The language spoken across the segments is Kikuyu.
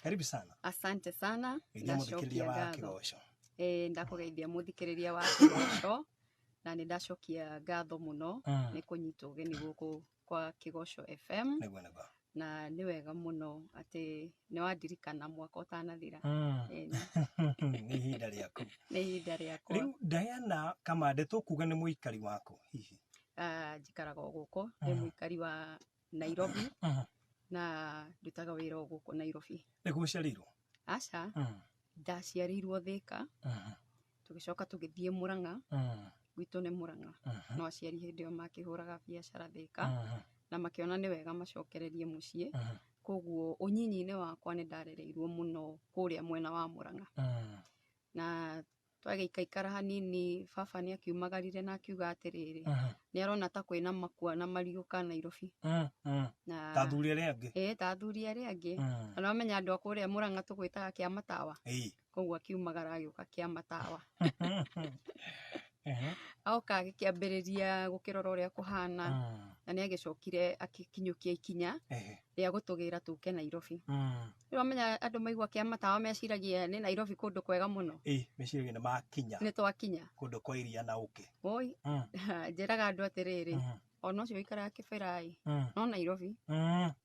Karibu sana. Asante sana. Geithia mũthikĩrĩria Ndacokia wa ngatho. Kĩgoco. Ndakũgeithia mũthikĩrĩria wa Kĩgoco na nĩ ndacokia ngatho mũno nĩ kũnyitwo ũgeni gũkũ kwa Kĩgoco FM. Nĩguo. Na nĩ wega mũno atĩ nĩ wandirikana mwaka ũtanathira. Nĩ ihinda rĩaku. Nĩ ihinda rĩakwa. Rĩu Diana Kamande tũkuga nĩ mũikari waku hihi? Njikaraga o gũkũ, ndĩ mũikari wa Nairobi na ndutaga wĩra o gũkũ Nairobi. Nĩkuo ũciarĩirwo? Aca, ndaciarĩirwo Thĩka, tũgĩcoka tũgĩthiĩ Mũrang'a, gwitũ nĩ Mũrang'a. No aciari hĩndĩ ĩyo makĩhũraga biacara Thĩka na makĩona nĩ wega macokererie mũciĩ. Koguo ũnyinyi-inĩ wakwa nĩ ndarereirwo mũno kũrĩa mwena wa Mũrang'a. Na twagĩikaikara hanini baba nĩ akiumagarire na akiuga atĩrĩrĩ, nĩ arona ta kwĩna makua na mariũka Nairobi. Na Ta athuri arĩa angĩ? Ĩĩ, ta athuri arĩa angĩ. Na nĩ wamenya andũ a kũrĩa Mũrang'a tũgwĩtaga kĩa matawa. Koguo akiumagara agĩũka kĩa matawa. Oka agĩkĩambĩrĩria gũkĩrora ũrĩa kũhana, na nĩ agĩcokire agĩkinyũkia ikinya rĩa gũtũgĩra tũke Nairobi. Rĩu wamenya andũ maigua kĩa matawa meciragia nĩ Nairobi kũndũ kwega mũno. Ĩĩ, meciragia nĩ makinya. Nĩ twakinya. Kũndũ kwa iria na ũkĩ. Oi, njĩraga andũ atĩrĩrĩ, ona ũcio ũikaraga Kĩbĩra-ĩ, no Nairobi.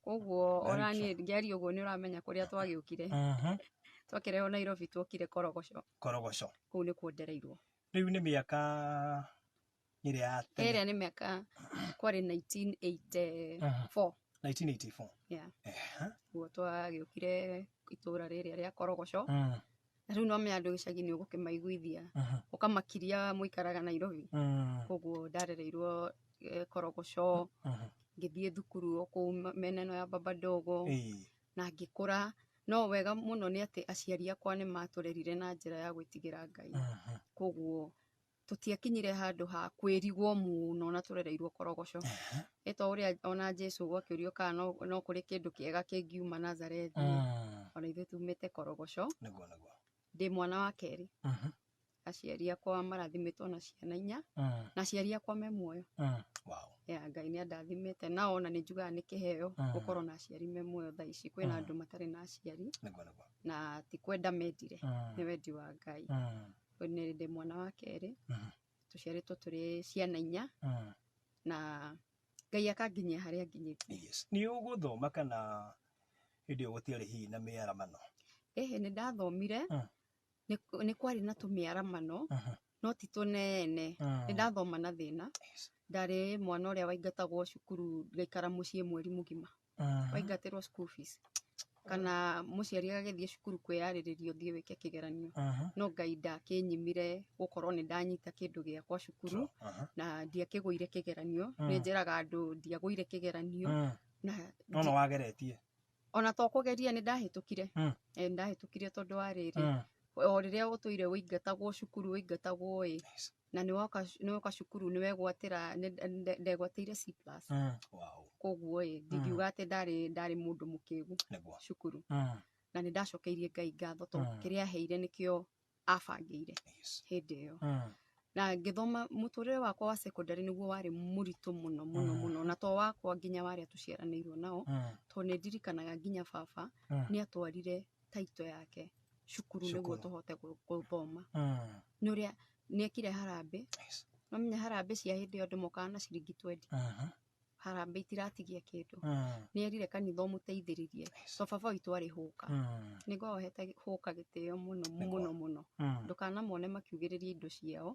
Koguo ona niĩ ngĩaria ũguo nĩ ũramenya kũrĩa twagĩũkire. Twakĩrehwo Nairobi tuokire Korogoco. Korogoco. Kũu nĩkuo ndereirwo. Rĩu nĩ mĩaka ĩrĩa ya tene. Ĩrĩa nĩ mĩaka kwarĩ 1984. 1984. Yeah. Guo twagĩũkire itũra rĩrĩa rĩa Korogoco. Na rĩu no menya andũ gĩcagi nĩ ũgũkĩmaiguithia. Ũkamakiria mũikaraga Nairobi. Koguo ndarereirwo Korogoco, ngĩthiĩ thukuru o kũu mĩena ĩno ya Baba Ndogo. Na ngĩkũra. No wega mũno nĩ atĩ aciari akwa nĩ matũrerire na njĩra ya gwĩtigĩra Ngai. Koguo tũtiakinyire handũ ha kwĩrigwo mũno na tũrereirwo Korogoco. Ĩ to ũrĩa ona Jesu gwakĩũrio kana no kũrĩ kĩndũ kĩega kĩngiuma Nazarethi. Ona ithuĩ tumĩte Korogoco. Nĩguo. Ndĩ mwana wa kerĩ. Aciari akwa marathimĩtwo na ciana inya. Na aciari akwa me muoyo. Wow. Yeah, Ngai nĩ andathimĩte nao na nĩ njugaga nĩ kĩheo gũkorwo na aciari me muoyo thaa ici. Kwĩna andũ matarĩ na aciari. Nĩguo. Na ti kwenda mendire. Nĩ wendi wa Ngai. Nĩ ndĩ mwana wa kerĩ. Tũciarĩtwo tũrĩ ciana inya. Na Ngai akanginyia harĩa anginyĩtie. Yes. Nĩ ũgũthoma kana hĩndĩ ĩyo gũtiarĩ hihi na mĩaramano? Ĩhĩ, nĩ ndathomire. Nĩ kwarĩ na tũmĩaramano, no ti tũnene. Nĩ ndathoma na thĩna. Ndarĩ mwana ũrĩa waingatagwo cukuru ngaikara mũciĩ mweri mũgima. Waingatĩrwo school fees. Kana mũciari agagĩthiĩ cukuru kwĩyarĩrĩria ũthiĩ wĩke kĩgeranio. No Ngai ndakĩnyimire gũkorwo nĩ ndanyita kĩndũ gĩakwa cukuru, na ndiakĩgũire kĩgeranio. Nĩ njĩraga andũ ndiagũire kĩgeranio. Na No no wageretie. Ona to kũgeria nĩ ndahĩtũkire. Nĩ ndahĩtũkire tondũ wa rĩrĩ. O rĩrĩa ũtũire ũingatagwo cukuru, ũingatagwo ĩ. Na nĩ woka cukuru nĩ wegwatĩra, ndegwatĩire C plus. Wow. Koguo ĩ, ndingiuga atĩ ndarĩ mũndũ mũkĩgu cukuru. Na nĩ ndacokeirie Ngai ngatho tondũ kĩrĩa aheire nĩkĩo abangĩire hĩndĩ ĩyo. Na ngĩthoma mũtũrĩre wakwa wa secondary nĩguo warĩ mũritũ mũno, mũno, mũno. Na to wakwa nginya wa arĩa tũciaranĩirwo nao, tondũ nĩ ndirikanaga nginya baba nĩ atwarire title yake cukuru nĩguo tũhote gũthoma. Nĩ ũrĩa nĩ ekire harambee. No menya harambee cia hĩndĩ ĩyo andũ mokaga na ciringi 20. Harambee itiratigia kĩndũ. Nĩ erire kanitha ũmũteithĩrĩrie. To baba witũ arĩ hũka. Nĩ ngoragwo hete hũka gĩtĩo mũno, mũno, mũno. Ndũkanamone makiugĩrĩria indo ciao.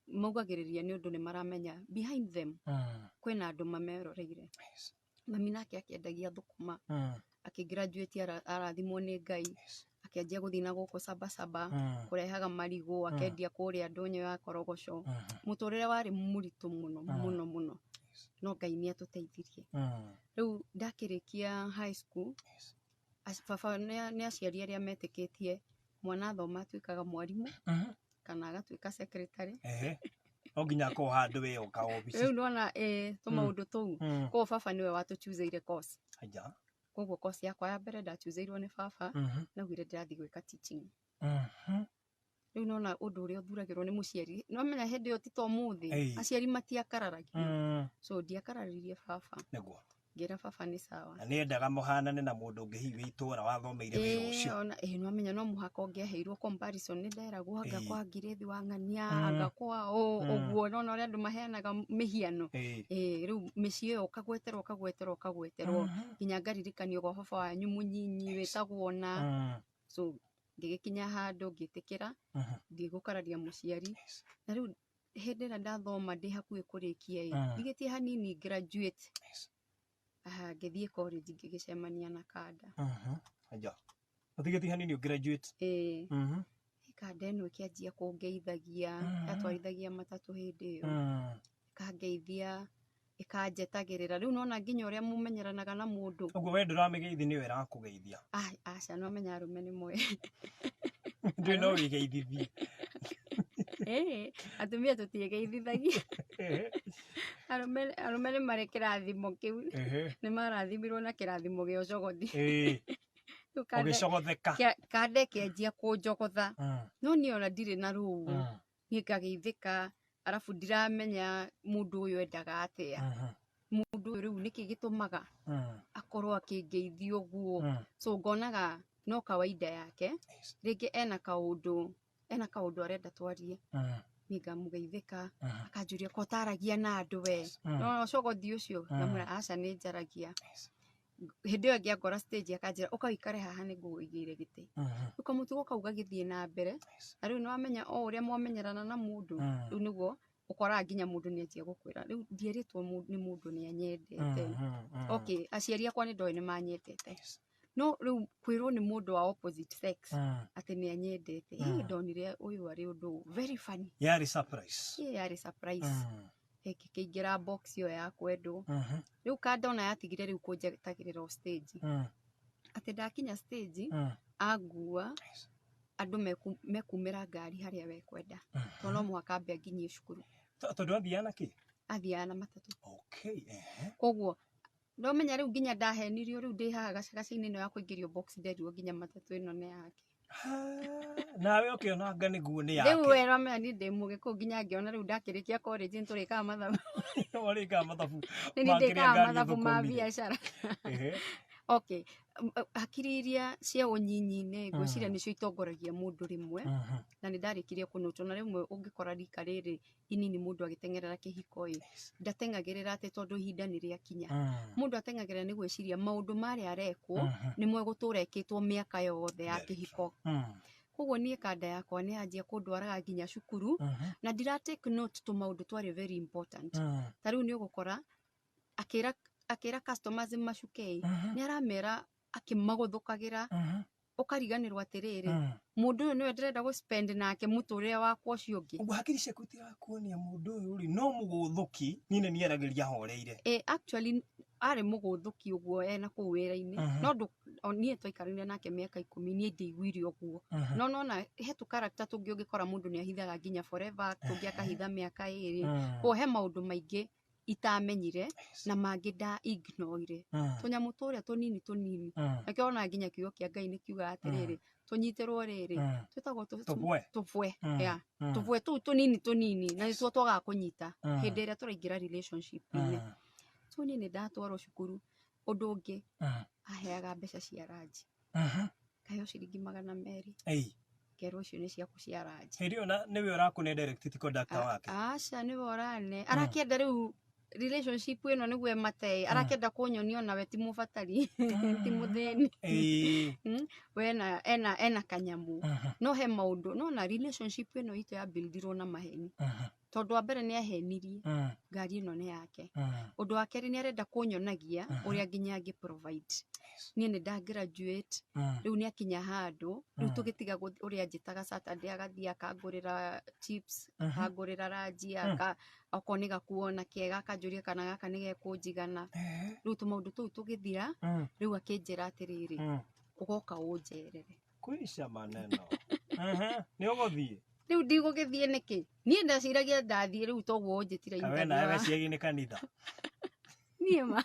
Maugagĩrĩria nĩ ũndũ nĩ maramenya behind them kwĩna andũ mameroreire. Mami nake akĩendagia thũkũma. Akĩgraduate arathimwo nĩ Ngai. Akĩanjia gũthiĩ na gũkũ Saba Saba, kũrehaga marigũ, akendia kũrĩa ndũnyũ ya Korogoco. Mũtũrĩre warĩ mũritũ mũno, mũno, mũno. No Ngai nĩ atũteithirie. Rĩu ndakĩrĩkia high school, baba nĩ aciari arĩa metĩkĩtie mwana athoma atuĩkaga mwarimũ, kana agatuĩka secretary. No nginya akorwo handũ we oka obici. Rĩu nĩwona, tũmaũndũ tũu. Koguo baba nĩwe watũchuzeire course. Aja. Koguo course yakwa ya mbere ndachuzeirwo nĩ baba, naugire ndĩrathiĩ gwĩka teaching. Rĩu nĩwona ũndũ ũrĩa ũthuragĩrwo nĩ mũciari. Nĩwamenya hĩndĩ ĩyo ti ta ũmũthĩ, aciari matiakararagio. So ndiakararirie baba. Ngĩra baba nĩ sawa. Na nĩendaga mũhanane na mũndũ ũngĩ hihi wĩ itũra wathomeire wĩra ũcio. Ona ĩĩ nĩwamenya no mũhaka ũngĩaheirwo comparison nĩ nderagwo anga kwa Ngirĩthi wa ng'ania, anga kwa ũ ũguo nĩwona ũrĩa andũ maheanaga mĩhiano. Ĩĩ rĩu mĩciĩ ĩyo ũkagweterwo ũkagweterwo ũkagweterwo nginya ngaririkanio gwa baba wanyu mũnyinyi wĩtagwo ũna. So ngĩgĩkinya handũ ngĩtĩkĩra ndigũkararia mũciari. Na rĩu hĩndĩ ĩrĩa ndathoma ndĩ hakuhĩ kũrĩkia ĩ, ndigĩtie hanini graduate. Aha, ngĩthiĩ college ngĩgĩcemania na kanda. Anja. Ũtigĩtie hanini graduate. Ĩĩ. Kanda ĩno ĩkĩanjia kũngeithagia, yatwarithagia matatũ hĩndĩ ĩyo. Ĩkangeithia, ĩkanjetagĩrĩra. Rĩu nĩwona nginya ũrĩa mũmenyeranaga na mũndũ. Ũguo we ndũramĩgeithia nĩyo ĩrakũgeithia. Aca nĩwamenya arũme nĩ moĩ. Ndũĩ no wĩgeithithie. Ĩĩ, atumia tũtiĩgeithithagia. Arũme arũme nĩ marĩ kĩrathimo kĩu. Nĩ marathimirwo na kĩrathimo gĩa ũcogothi. Rĩu Ũgĩcogotheka. Kanda ĩkĩanjia kũnjogotha. No niĩ ona ndirĩ na rũũ. Niĩ ngageithĩka arabu ndiramenya mũndũ ũyũ endaga atĩa. Mũndũ ũyũ rĩu nĩkĩ gĩtũmaga akorwo akĩngeithia ũguo. So ngonaga no kawaida yake. Rĩngĩ ena kaũndũ arenda twarie. Niĩ ngamũgeithĩka akanjũria ko ũtaragia na andũ we. No ũcogothi ũcio ngamwĩra aca nĩ njaragia. Hĩndĩ ĩyo ĩngĩ angora stage akanjĩra ũka ũikare haha nĩ ngũkũigĩire gĩtĩ. Rĩu kamũtugo kau gagĩthiĩ na mbere. Na rĩu nĩwamenya o ũrĩa mwamenyerana na mũndũ rĩu nĩguo ũkoraga nginya mũndũ nĩ anjia gũkwĩra rĩu ndierĩtwo nĩ mũndũ nĩ anyendete. Okay, aciari akwa nĩ ndoĩ nĩ manyendete. No rĩu kwĩrwo nĩ mũndũ wa opposite sex atĩ nĩ anyendete. Ĩ ndonire ũyũ arĩ ũndũ very funny. Yarĩ surprise. Ĩ yarĩ surprise. Ngĩkĩingĩra box ĩyo ya kwendwo. Rĩu kanda ona yatigire rĩu kũnjetagĩrĩra o stage. Atĩ ndakinya stage angua andũ mekumĩra ngari harĩa we kwenda. Tondũ no mũhaka ambe anginyie cukuru. Tondũ athiaga na kĩ? Athiaga na matatũ. Okay. Koguo ndomenya rĩu nginya ndahenirio rĩu ndĩ haha gacagaca-inĩ ĩno ya kũingĩrio box nderirwo nginya matatũ ĩno nĩ yake. Nawe ũkĩona anga nĩguo nĩ yake. Rĩu we wamenya niĩ ndĩ mũgĩkũyũ nginya ngĩona rĩu ndakĩrĩkia college nĩtũrĩkaga mathabu. Warĩkaga mathabu. Nĩ niĩ ndĩkaga mathabu ma biacara. Okay, hakiri iria cia ũnyinyi-inĩ ngwĩciria nĩcio itongoragia mũndũ rĩmwe. Na nĩ ndarĩkirie kũnũtwo na rĩmwe ũngĩkora rika rĩrĩ inini mũndũ agĩteng'erera kĩhiko ĩ, ndateng'agĩrĩra atĩ tondũ ihinda nĩ rĩakinya. Mũndũ ateng'agĩrĩra nĩ gwĩciria maũndũ marĩa arekwo nĩmo egũtũra ekĩtwo mĩaka yothe ya kĩhiko. Koguo niĩ kanda yakwa nĩ yanjia kũndwaraga nginya cukuru na ndira take note tũmaũndũ twarĩ very important. Ta rĩu nĩ ũgũkora akĩra customers macuke ĩ, nĩ aramera akĩmagũthũkagĩra ũkariganĩrwo atĩrĩrĩ mũndũ ũyũ nĩwe ndĩrenda gũ spend nake mũtũrĩre wakwa ũcio ũngĩ. Ũguo hakiri ciaku itirakuonia mũndũ ũyũ rĩ no mũgũthũki niĩ nĩ niaragĩria horeire. Actually arĩ mũgũthũki ũguo ena kũu wĩra-inĩ no niĩ twaikarire nake mĩaka 10 niĩ ndiaiguire ũguo. No nona he tũ character tũngĩ ũngĩkora mũndũ nĩ ahithaga nginya forever tũngĩ akahitha mĩaka 2. Koguo he maũndũ maingĩ itamenyire na mangĩ nda ignorire. Tũnyamũ tũrĩa tũnini tũnini. Nakĩo ona nginya kiugo kĩa Ngai nĩ kiugaga atĩrĩrĩ tũnyitĩrwo rĩrĩ twĩtagwo tũbwe. Tũbwe tũu tũnini tũnini na nĩtuo twagaga kũnyita hĩndĩ ĩrĩa tũraingĩra relationship-inĩ. So niĩ nĩ ndatwarwo cukuru. Ũndũ ũngĩ aheaga mbeca cia ranji. Ngaheo ciringi 200. Ngerwo icio nĩ ciaku cia ranji. Hĩndĩ ĩyo nĩwe ũrakũne direct ti conductor wake. Aca nĩwe ũrane. Arakĩenda rĩu relationship ĩno nĩguo ĩmate. Arakĩenda kũnyonia onawe ti mũbatari ti mũthĩni. We ena kanyamũ. No he maũndũ no na relationship ĩno itũ ya buildirwo na maheni. Tondũ wa mbere nĩ ahenirie ngari ĩno nĩ yake. Ũndũ wa kerĩ nĩ arenda kũnyonagia ũrĩa nginya angĩ provide. Niĩ nĩ nda graduate rĩu nĩ akinya handũ rĩu tũgĩtiga ũrĩa anjĩtaga Saturday agathiĩ akangũrĩra chips akangũrĩra ranji okorwo nĩ gakuo na kega akanjũria kana gaka nĩ gekũnjigana. Rĩu tũmaũndũ tũu tũgĩthira rĩu akĩnjĩra atĩrĩrĩ ũgoka ũnjerere. Kwisha maneno. Nĩ ũgũthiĩ? Rĩu ndigũgĩthiĩ nĩkĩ? Niĩ ndeciragia ndathiĩ rĩu toguo ũnjĩtire interview. We nawe weciragia nĩ kanitha. Niĩ ma.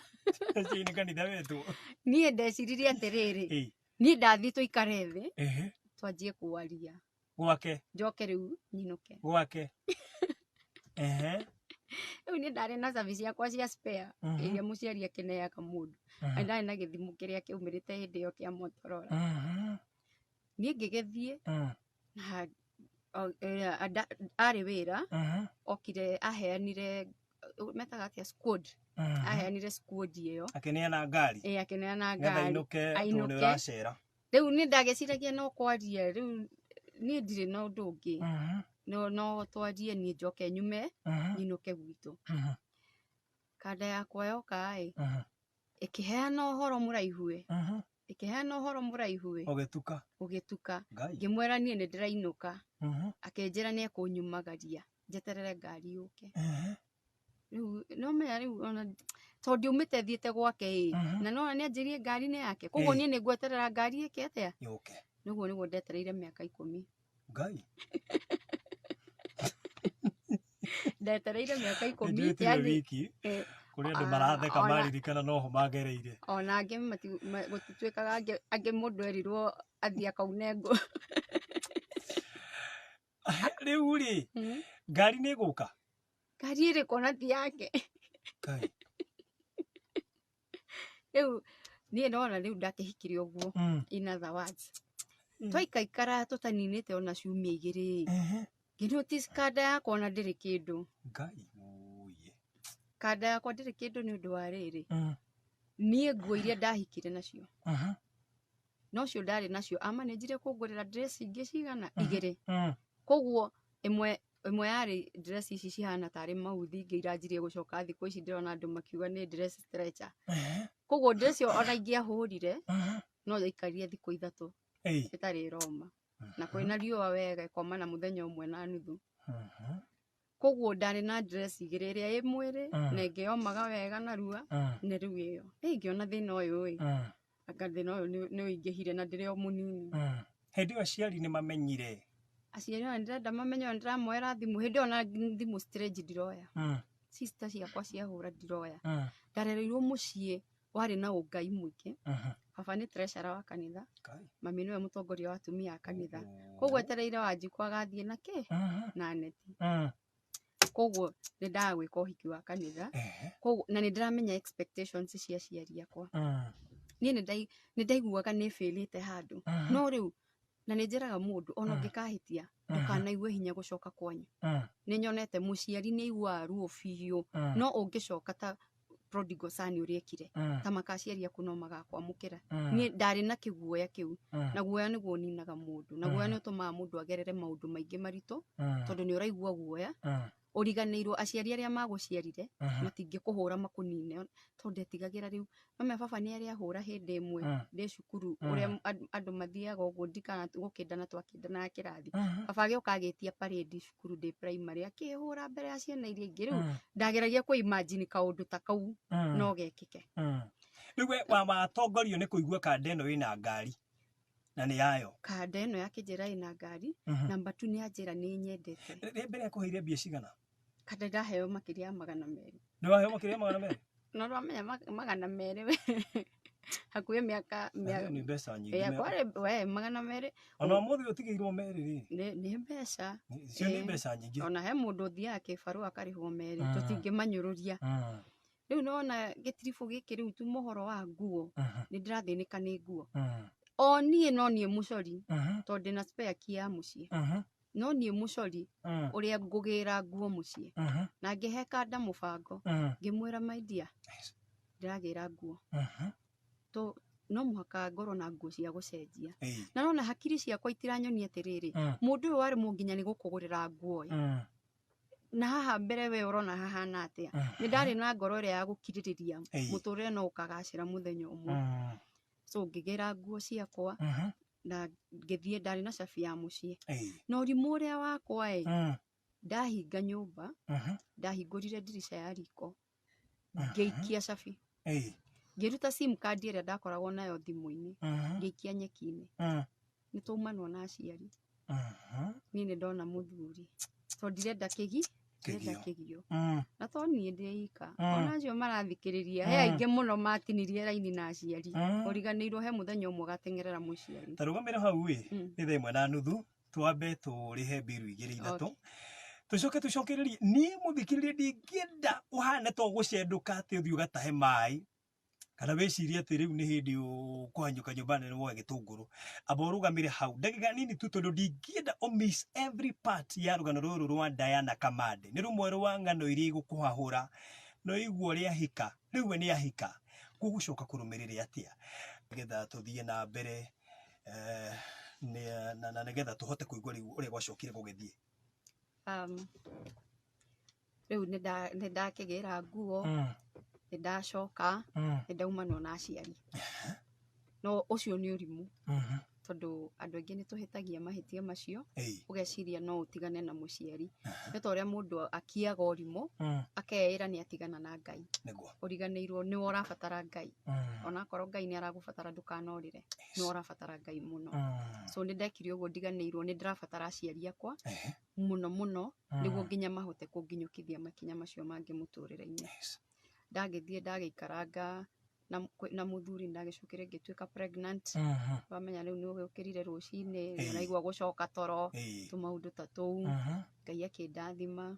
Weciragia nĩ kanitha wetwo. Niĩ ndeciririe atĩrĩrĩ niĩ ndathiĩ tũikare thĩ twanjie kwaria. Gwake. Njoke rĩu nyinũke. Gwake. Rĩu niĩ ndarĩ na cabi ciakwa cia spare iria mũciari akĩneaga mũndũ. Na ndarĩ na gĩthimũ kĩrĩa kĩaumĩrĩte hĩndĩ ĩyo kĩa Motorola. Niĩ ngĩgĩthiĩ na arĩ wĩra okire aheanire metaga atĩa squad, aheanire squad ĩyo. Akĩneana ngari. Ĩ, akĩneana nĩgetha ngari ainũke tondũ nĩ ainũke. ũracera. Rĩu niĩ ndagĩciragia no kwaria, rĩu niĩ ndirĩ na ũndũ ũngĩ, no twarie niĩ njoke nyume nyinũke gwitũ. Kanda yakwa yoka ĩ, ĩkĩheana ũhoro mũraihu ĩ, ĩkĩheana ũhoro mũraihu ĩ. Ũgĩtuka. Gũgĩtuka. Ngai. Ngĩmwĩra niĩ nĩ ndĩrainũka. Akĩnjĩra nĩ ekũnyumagaria njeterere ngari yũke. Rĩu no menya rĩu ona tondũ ndiumĩte thiĩte gwake ĩ, na nona nĩ anjĩrie ngari nĩ yake, koguo niĩ nĩ ngweterera ngari ĩke atĩa? Yũke. Nĩguo nĩguo ndetereire mĩaka 10. Ngai. Ndetereire mĩaka 10. Nĩnjũĩ tiwe yani, wiki, kũrĩ andũ maratheka maririkana noho magereire. Ona angĩ gũtituĩkaga angĩ mũndũ erirwo athiĩ akaune ngũ. Rĩu rĩ, ngari nĩ ĩgũka? Ngari ĩrĩkũ na ti yake? Ngai. Rĩu niĩ nona rĩu ndakĩhikire ũguo, in other words. Twaikaikara tũtaninĩte ona ciumia igĩrĩ. Ngĩ-notice kanda yakwa ona ndĩrĩ kĩndũ. Ngai ũũye. Kanda yakwa ndĩrĩ kĩndũ nĩ ũndũ wa rĩrĩ. Niĩ nguo iria ndahikire nacio. No cio ndarĩ nacio, amanĩnjire kũngũrĩra dress ingĩ cigana? Igĩrĩ. Koguo ĩmwe yarĩ dress ici cihana tarĩ mauthi, ingĩ iranjirie gũcoka thikũ ici ndĩrona andũ makiuga nĩ dress stretcher. Koguo dress ĩyo ona ingĩahũrire, no yaikarire thikũ 3 ĩtarĩ ĩroma. Na kwĩna riũa wega ĩkoma na mũthenya ũmwe na nuthu. Koguo ndarĩ na dress igĩrĩ, ĩrĩa ĩ mwĩrĩ na ĩngĩ yomaga wega narua, na rĩu ĩyo. Ĩ, ngĩona thĩna ũyũ ĩ, anga thĩna ũyũ nĩ ũingĩhire na ndĩrĩ o mũnini. Hĩndĩ ĩyo aciari nĩ mamenyire? Aciari ona ndĩrenda mamenye, ona ndĩramoera thimũ. Hĩndĩ ĩyo ona thimũ strange ndiroya. Sister ciakwa ciahũra ndiroya. Ndarereirwo mũciĩ warĩ na ũngai mũingĩ. Baba nĩ treasurer wa kanitha, mami nĩwe mũtongoria wa atumia a kanitha. Koguo etereire Wanjikũ agathiĩ na kĩ? Na neti. Koguo nĩ ndaga gwĩka ũhiki wa kanitha. Koguo na nĩ ndĩramenya expectations cia aciari akwa. Niĩ nĩ ndaiguaga nĩ bĩrĩte handũ. No rĩu na nĩ njĩraga mũndũ ona ũngĩkahĩtia ndũkanaigue hinya gũcoka kwanyu. Nĩ nyonete mũciari nĩ aiguaga ruo biũ. No ũngĩcoka ta prodigal son ũrĩa ekire, ta makaciari aku no magakwamũkĩra. Niĩ ndarĩ na kĩguoya kĩu, na guoya nĩguo ũninaga mũndũ, na guoya nĩ ũtũmaga mũndũ agerere maũndũ maingĩ maritũ, tondũ nĩ ũraigua guoya. Ũriganĩirwo aciari arĩa magũciarire matingĩkũhũra makũnine, tondũ ndetigagĩra rĩu. Mama baba nĩ arĩ ahũra hĩndĩ ĩmwe ndĩ cukuru, ũrĩa andũ mathiaga ũguo ndikana gũkĩndana twakĩndanaga kĩrathi. Baba agĩũka agĩtia parade cukuru ndĩ primary, akĩhũra mbere ya ciana iria ingĩ. Rĩu ndageragia kũ imagine kaũndũ ta kau no gekĩke. Rĩu we watongorio nĩ kũigua kanda ĩno ĩna ngari na nĩ yayo. Kanda ĩno yakĩnjĩra ĩna ngari, namba 2 nĩ yanjĩra nĩ nyendete. Rĩ mbere yakũheire mbia cigana? Kanda ndaheo makĩria ya 200. Nĩ waheo makĩria ya 200? No ndwamenya 200 we. Hakuhĩ mĩaka, Ĩyo nĩ mbeca nyingĩ. Ĩya, kwarĩ, we, 200. Ona ũmũthĩ ũtigĩirwo merĩ rĩ. Nĩ mbeca. Icio nĩ mbeca nyingĩ. Ona he mũndũ ũthiaga kĩbarũa akarĩhwo merĩ, tũtingĩmanyũrũria. Rĩu nona gĩtiribũ gĩkĩ rĩu tu mũhoro wa nguo, nĩ ndĩrathĩnĩka nĩ nguo. O niĩ no niĩ mũcori, tondũ ndĩna spare key ya mũciĩ. No niĩ mũcori, ũrĩa ngũgĩra nguo mũciĩ. Na ngĩhe kanda mũbango, ngĩmwĩra my dear, ndĩragĩra nguo. No mũhaka ngorwo na nguo cia gũcenjia. Na nona hakiri ciakwa itiranyonia atĩrĩrĩ, mũndũ ũyũ warĩ nginya nĩ gũkũgũrĩra nguo ĩ. Na haha mbere we ũrona hahana atĩa? Nĩ ndarĩ na ngoro ĩrĩa ya gũkirĩrĩria mũtũrĩre no ũkagacĩra mũthenya ũmwe. So ngĩgĩra nguo ciakwa na ngĩthiĩ, ndarĩ na cabi ya mũciĩ. Na ũrimũ ũrĩa wakwa ĩ, ndahinga nyũmba, ndahingũrire ndirica ya riko, ngĩikia cabi. Ngĩruta sim card ĩrĩa ndakoragwo nayo thimũ-inĩ, ngĩikia nyeki-inĩ. Nĩ twaumanwo na aciari. Niĩ nĩ ndona mũthuri. Tondũ ndirenda ndĩrenda kĩgio. Na to niĩ ndĩ ika. Ona acio marathikĩrĩria, he aingĩ mũno matinirie raini na aciari. Ũriganĩirwo he mũthenya ũmwe ũgateng'erera mũciari. Ta rũgamĩra hau ĩ, nĩ thaa 1:30, twambe tũrĩhe mbiru igĩrĩ ithatũ. Tũcoke tũcokererie niĩ mũthikĩrĩria ndingĩenda ũhane to gũcendũka atĩ ũthiĩ ũgatahe maĩ kana wĩcirie atĩ rĩu nĩ hĩndĩ ũkũhanyũka nyũmba nene woe gĩtũngũrũ. Amba ũrũgamĩre hau ndagĩka nini tu tondũ ndingĩenda ũ miss every part ya rũgano rũrũ rwa Diana Kamande. Nĩ rũmwe rwa ng'ano iria igũkũhahũra no igua ũrĩa ahika, rĩu we nĩ ahika, gũgũcoka kũrũmĩrĩre atĩa nĩgetha tũthiĩ na mbere na nĩgetha tũhote kũigua rĩu ũrĩa gwacokire gũgĩthiĩ. Rĩu nĩ ndakĩgĩra nguo, nĩ ndacoka, nĩ ndaumanwo na aciari. No ũcio nĩ ũrimũ tondũ andũ aingĩ nĩ tũhĩtagia mahĩtia macio, ũgeciria no ũtigane na mũciari. Nĩ ta ũrĩa mũndũ akiaga ũrimũ, akeĩra nĩ atigana na Ngai. Ũriganĩirwo nĩwe ũrabatara Ngai. Onakorwo Ngai nĩ aragũbatara ndũkanorĩre, nĩwe ũrabatara Ngai mũno. So nĩ ndekire ũguo ndiganĩirwo nĩ ndĩrabatara aciari akwa mũno mũno nĩguo nginya mahote kũnginyũkithia makinya macio mangĩ mũtũrĩre-inĩ. Ndagĩthiĩ ndagĩikaranga na mũthuri ndagĩcokire ngĩtuĩka pregnant. Wamenya rĩu nĩ ũgĩũkĩrire rũcinĩ, nĩ ũraigua gũcoka toro, tũmaũndũ ta tũu. Ngai akĩndathima,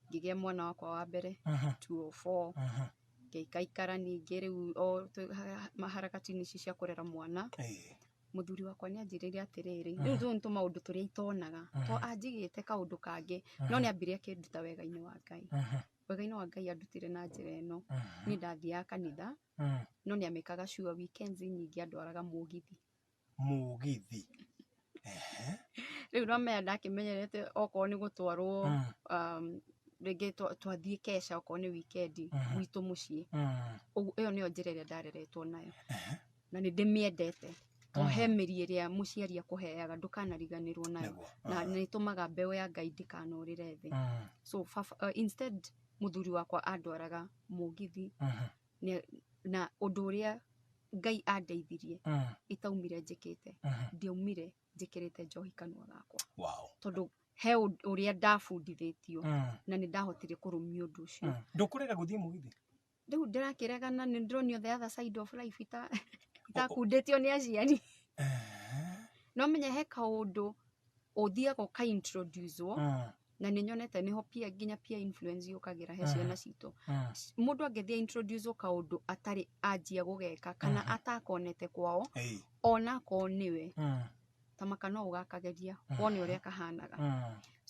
ngĩgĩa mwana wakwa wa mbere 204. Ngĩikaikara ningĩ rĩu o harakati-inĩ ici cia kũrera mwana. Mũthuri wakwa nĩ anjĩrĩire atĩrĩrĩ, rĩu tũu nĩ tũmaũndũ tũrĩa itonaga, to anjigĩte kaũndũ kangĩ, no nĩ ambire akĩnduta wega-inĩ wa Ngai. Wega-inĩ wa Ngai andutire na njĩra ĩno. Niĩ ndathiaga kanitha, no nĩ amĩkaga sure weekends nyingĩ andwaraga mũgithi. Mũgithi. Rĩu no menya ndakĩmenyerete okorwo nĩ gũtwarwo, rĩngĩ twathiĩ kesha okorwo nĩ weekend gwitũ mũciĩ. Ũguo ĩyo nĩyo njĩra ĩrĩa ndareretwo nayo. Na nĩ ndĩmĩendete. To he mĩri ĩrĩa mũciari akũheaga ndũkanariganĩrwo nayo. Na nĩ ĩtũmaga mbeũ ya Ngai ndĩkanorĩre thĩ. So baba, instead mũthuri wakwa andwaraga mũgithi. Na ũndũ ũrĩa Ngai andeithirie, itaumire njĩkĩte. Ndiaumire njĩkĩrĩte njohi kanua gakwa. Tondũ he ũrĩa ndabundithĩtio, na nĩ ndahotire kũrũmia ũndũ ũcio. Ndũkũrega gũthiĩ mũgithi? Rĩu ndĩrakĩregana, nĩ ndĩronio the other side of life itakundĩtio nĩ aciari. No menye he kaũndũ ũthiaga ũka-introduce-wo, na nĩ nyonete nĩho pia nginya peer influence yũkagĩra he ciana citũ. Mũndũ angĩthiĩ introduce-wo kaũndũ atarĩ anjia gũgeka kana atakonete kwao, onakorwo nĩwe, ta maka no ũgakageria wone ũrĩa kahanaga.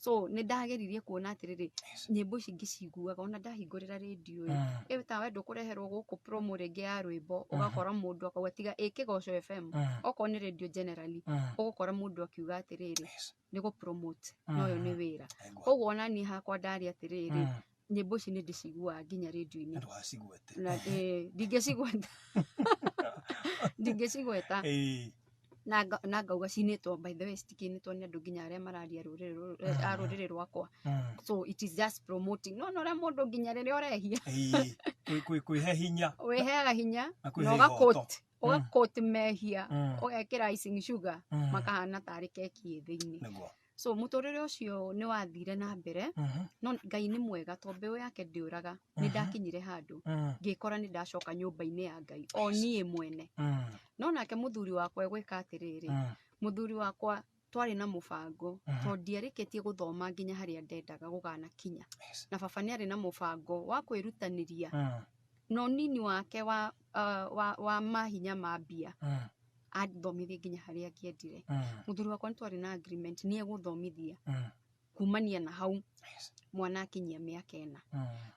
So nĩ ndageririe kuona atĩrĩrĩ, nyĩmbo ici ngĩciguaga ona ndahingũrĩra rĩndiũ ĩ, ĩ ta we ndũkũreherwo gũkũ promo rĩngĩ ya rwĩmbo, ũgakora mũndũ akauga tiga ĩ Kĩgoco FM, okorwo nĩ rĩndiũ generally, ũgũkora mũndũ akiuga atĩrĩrĩ, nĩ gũ promote, no ũyũ nĩ wĩra. Koguo ona niĩ hakwa ndarĩ atĩrĩrĩ, nyĩmbo ici nĩ ndĩciguaga nginya rĩndiũ-inĩ. Ndũgacigwete. Na, ndingĩcigweta. Ndingĩcigweta. Na ngauga cinĩtwo, by the way, citikĩinĩtwo nĩ andũ nginya arĩa mararia a rũrĩrĩ rwakwa. So it is just promoting. No, no, ũrĩa mũndũ nginya rĩrĩa ũrehia. Kwĩhe hinya. Wĩheaga hinya, Na kwĩhe na ihoto. ũgakũti mehia, ũgekĩra icing sugar, makahana tarĩ keki ĩ thĩinĩ. So mũtũrĩre ũcio nĩ wathire na mbere, no Ngai nĩ mwega tondũ mbeũ yake ndĩũraga. Nĩ ndakinyire handũ, ngĩkora nĩ ndacoka nyũmba-inĩ ya Ngai, o niĩ mwene. No nake mũthuri wakwa egwĩka atĩrĩrĩ, mũthuri wakwa twarĩ na mũbango, tondũ ndiarĩkĩtie gũthoma nginya harĩa ndendaga gũganakinya. Na baba nĩ arĩ na mũbango wa kwĩrutanĩria. No nini wake wa mahinya ma mbia, athomithie nginya harĩa angĩendire. Mũthuri wakwa nĩ twarĩ na agreement, nĩ egũthomithia. Kumania na hau, mwana akinyia mĩaka ĩna.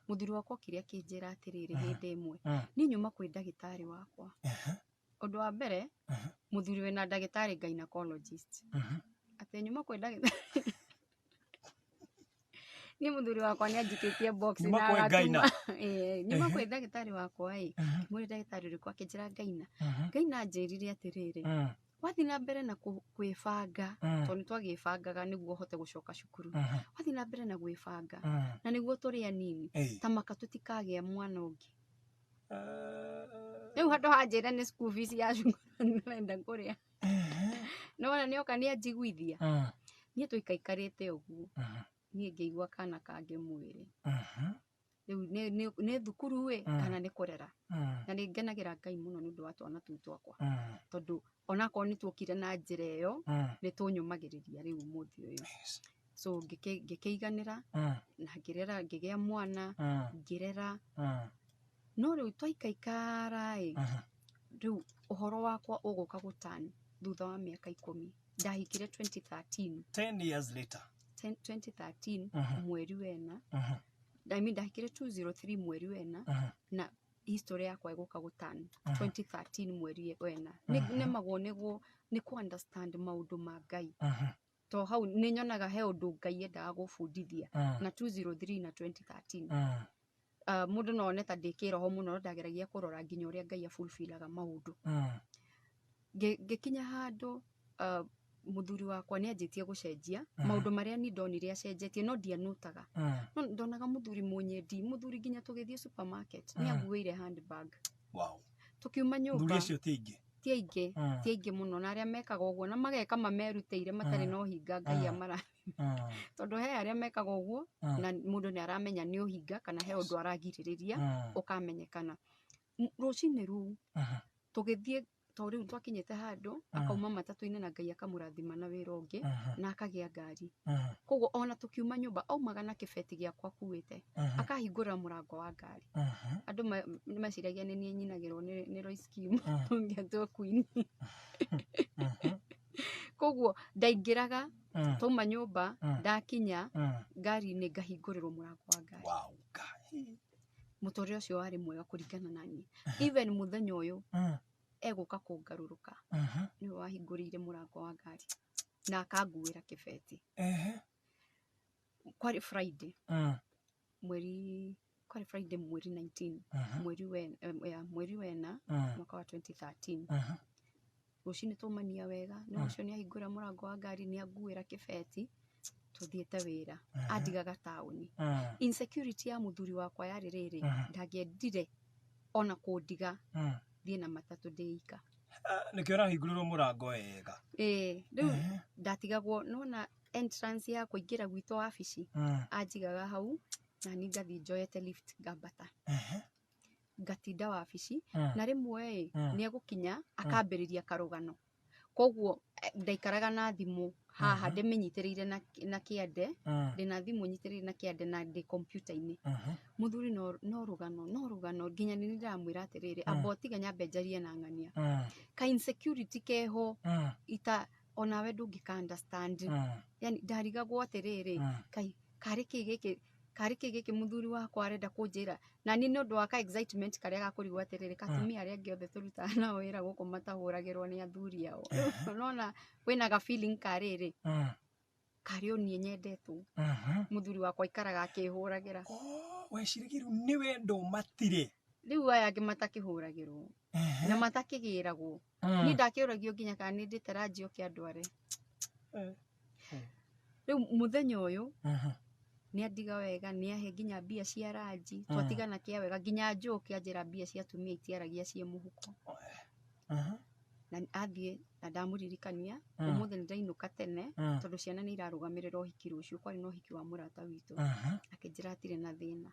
Mũthuri wakwa okire akĩnjĩra atĩrĩrĩ hĩndĩ ĩmwe, niĩ nyuma kwĩ ndagĩtarĩ wakwa. Ũndũ wa mbere, mũthuri wĩna ndagĩtarĩ gynecologist. Atĩ nyuma kwĩ ndagĩtarĩ. Niĩ mũthuri wakwa nĩ anjikĩtie box Nyuma na kwĩ agatũma. Gaina. Nyuma kwĩ ndagĩtarĩ wakwa ĩ. Mwĩre ndagĩtarĩ ũrĩkũ akĩnjĩra Gaina. Gaina anjĩrire atĩrĩrĩ, wathiĩ na mbere na kwĩbanga, tondũ nĩ twagĩbangaga nĩguo ũhote gũcoka cukuru. Wathiĩ na mbere na gwĩbanga, na nĩguo tũrĩ anini, ta maka tũtikagĩa mwana ũngĩ. Rĩu handũ ha njĩre nĩ school fees ya cukuru ndĩrenda kũrĩa. No ona nĩ oka nĩ anjiguithia. Niĩ tũikaikarĩte ũguo. Niĩ ngĩigua kana kangĩ mwĩrĩ. Rĩu nĩ thukuru ĩ, kana nĩ kũrera. Na nĩ ngenagĩra Ngai mũno nĩ ũndũ wa twana tũu twakwa. Tondũ onakorwo nĩ tuokire na njĩra ĩyo, nĩ tũnyũmagĩrĩria rĩu ũmũthĩ ũyũ. So ngĩkĩiganĩra na ngĩrera, ngĩgĩa mwana, ngĩrera. No rĩu twaikaikara ĩ, rĩu ũhoro wakwa ũgũka gũtan thutha wa mĩaka 10. Ndahikire 2013. 10 years later. 2013 mweri wena. I mean, ndahikire 203 mweri wena, na history yakwa ĩgũka gũtan 2013 mweri wena. Nĩmagwo nĩguo nĩ kũ understand maũndũ ma Ngai, to hau nĩ nyonaga he ũndũ Ngai endaga gũbundithia na 203 na 2013. Mũndũ no one ta ndĩ kĩroho mũno, no ndageragia kũrora nginya ũrĩa Ngai afulfillaga maũndũ. Ngĩkinya handũ, mũthuri wakwa nĩ anjĩtie gũcenjia maũndũ marĩa ni ndonire acenjetie, no ndianũtaga. No ndonaga mũthuri mũnyendi, mũthuri nginya tũgĩthiĩ supermarket nĩ anguĩire handbag. Tũkiuma Thuri nyũmba. Acio ti aingĩ. Ti aingĩ. Ti aingĩ mũno, na arĩa mekaga ũguo na mageka mamerutĩire matarĩ na ũhinga, Ngai amara, tondũ he arĩa mekaga ũguo na mũndũ nĩ aramenya nĩ ũhinga kana he ũndũ aragirĩrĩria ũkamenyekana. Rũcinĩ rũu tũgĩthiĩ, to rĩu twakinyĩte handũ akauma matatũ-inĩ na Ngai akamũrathima na wĩra ũngĩ na akagĩa ngari. Koguo ona tũkiuma nyũmba aumaga na kĩbeti gĩakwa akuĩte, akahingũra mũrango wa ngari. Andũ nĩ meciragia nĩ niĩ nyinagĩrwo nĩ Royce Kim ngĩatwo queen. Koguo ndaingĩraga, twauma nyũmba, ndakinya ngari-inĩ ngahingũrĩrwo mũrango wa ngari. Ngai. Mũtũrĩre ũcio warĩ mwega kũringana na niĩ. Even mũthenya ũyũ egũka kũngarũrũka, nĩwe wahingũrĩire mũrango wa ngari na akanguĩra kĩbeti. Kwarĩ Friday, mweri, kwarĩ Friday mweri 19, mweri wena, ya, mweri wena mwaka wa 2013. Rũcinĩ twaumania wega nĩ ũcio nĩ ahingũra mũrango wa ngari, nĩ anguĩra kĩbeti, tũthiĩte wĩra. Andigaga taũni. Insecurity ya mũthuri wakwa yarĩ rĩrĩ, ndangĩendire ona kũndiga thiĩ na matatũ ndĩ ika. Ah, nĩkĩo ũrahingũrĩrwo mũrango wega. Ĩĩ, rĩu ndatigagwo nona entrance ya kũingĩra gwitũ wabici, anjigaga hau na ni ngathiĩ njoete lift ngambata, ngatinda wabici. Na rĩmwe ĩ, nĩ egũkinya akambĩrĩria karũgano, koguo ndaikaraga na thimũ haha ndĩmĩnyitĩrĩire na kĩande. Ndĩna thimũ nyitĩrĩire na kĩande na ndĩ kompiuta-inĩ. Mũthuri no rũgano, no rũgano, nginya nĩ ndĩramwĩra atĩrĩrĩ, amba ũtige nyambe njarie na ng'ania. Ka insecurity keho ita onawe ndũngĩka understand. Yani ndarigagwo atĩrĩrĩ, kai karĩ kĩ gĩkĩ, karĩ kĩ gĩkĩ mũthuri wakwa arenda kũnjĩra? Na niĩ nĩ ũndũ wa ka excitement karĩa gakũrigwo atĩrĩrĩ, katumia arĩa angĩ othe tũrutaga nao wĩra gũkũ matahũragĩrwo nĩ athuri ao. Nona wĩna ga feeling karĩrĩ, karĩ o niĩ nyendetwo, mũthuri wakwa aikaraga akĩhũragĩra. Oh, weciragia rĩu nĩ wendo matirĩ. Rĩu aya angĩ matakĩhũragĩrwo na matakĩgĩragwo, niĩ ndakĩũragio nginya kana nĩ ndĩte ranji oke andware. Rĩu mũthenya ũyũ nĩ andiga wega, nĩ ahe nginya mbia cia ranji, twatigana kĩa wega, nginya njũke anjĩra mbia cia atumia itiaragia ciĩ mũhuko. Na athiĩ na ndamũririkania, ũmũthĩ nĩ ndainũka tene tondũ ciana nĩ irarũgamĩrĩra ũhiki rũciũ, kwarĩ na ũhiki wa mũrata witũ. Akĩnjĩra atirĩ na thĩna,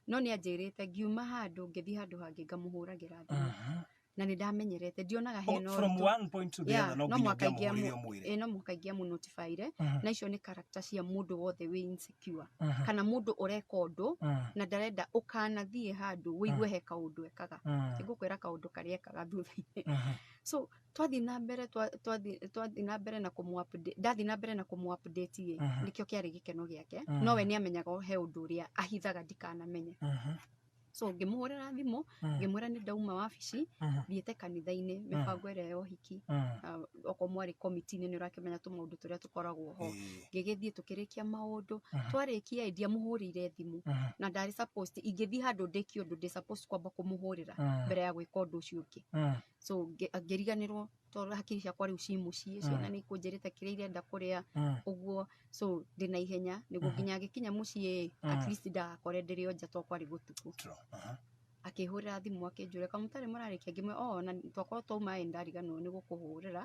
no nĩ anjĩrĩte ngiuma handũ ngĩthiĩ handũ hangĩ ngamũhũragĩra thimũ, na nĩ ndamenyerete, ndionaga hena From ũritũ. one point to the Yeah, other, no no nginya mũhaka ũngĩamũhũrĩre ũmwĩre. Ĩĩ, no mũhaka ingĩamũnotifyire. Na icio nĩ character cia mũndũ wothe wĩ insecure kana mũndũ ũreka ũndũ na ndarenda ũkanathiĩ handũ wĩigue he kaũndũ ekaga. Nĩngũkwĩra kaũndũ karĩa ekaga thutha-inĩ. So twathiĩ na mbere, twathiĩ na mbere na kũmũ update, ndathiĩ na mbere na kũmũ update ĩ, nĩkĩo kĩarĩ gĩkeno gĩake. No we nĩ amenyaga he ũndũ ũrĩa ahithaga ndikanamenye. So ngĩmũhũrĩra thimũ, ngĩmwĩra nĩ ndauma wabici, thiĩte kanitha-inĩ mĩbango ĩrĩa ya ũhiki. Okorwo mwarĩ komiti-inĩ nĩ ũrakĩmenya tũmaũndũ tũrĩa tũkoragwo ho. Ngĩgĩthiĩ tũkĩrĩkia maũndũ. Twarĩkia ĩ, ndiamũhũrĩire thimũ, na ndarĩ supposed ingĩthiĩ handũ ndĩkie ũndũ, ndĩ supposed kwamba kũmũhũrĩra mbere ya gwĩka ũndũ ũcio ũngĩ. So ngĩriganĩrwo tondũ hakiri ciakwa rĩu ci mũciĩ, ciana nĩ ikũnjĩrĩte kĩrĩa irenda kũrĩa ũguo, so ndĩna ihenya nĩguo nginya agĩkinya mũciĩ, at least ndagakore ndĩrĩ o nja to kwarĩ gũtukũ. True. Akĩhũrĩra thimũ akĩnjũria kamũtarĩ mũrarĩkia, ngĩmwĩra o na twakorwo twauma ĩ, ndariganĩrwo nĩ gũkũhũrĩra,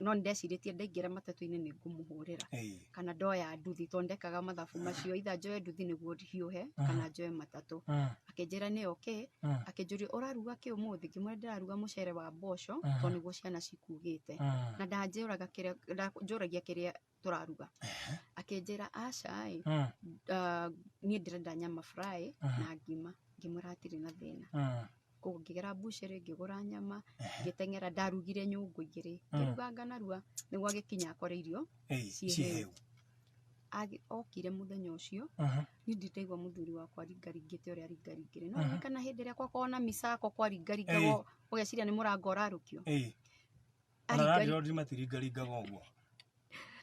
no nĩ ndecirĩtie ndaingĩra matatũ-inĩ nĩ ngũmũhũrĩra kana ndoya nduthi, tondũ ndekaga mathabu macio, either njoe nduthi nĩguo hiũhe kana njoe matatũ. Akĩnjĩra nĩ okay. Akĩnjũria ũraruga kĩ ũmũthĩ, ngĩmwĩra ndĩraruga mũcere wa mboco tondũ nĩguo ciana cikugĩte, na ndanjũraga kĩrĩa, ndanjũragia kĩrĩa tũraruga. Akĩnjĩra aca ĩ, niĩ ndĩrenda nyama fry na ngima. Ngĩmwĩra hatirĩ na thĩna. Koguo ngĩgera mbucĩrĩ, ngĩgũra nyama, ngĩteng'era, ndarugire nyũngũ igĩrĩ, ngĩruga narua nĩguo agĩkinya akore irio ciĩ ciĩ hĩu. Okire mũthenya ũcio, niĩ ndindaigua mũthuri wakwa ringaringĩte ũrĩa aringaringire. No ririkana hĩndĩ ĩrĩa kwakoragwo na micako kwaringaringagwo, ũgeciria nĩ mũrango ũrarũkio. Ona landlord matiringaringaga ũguo.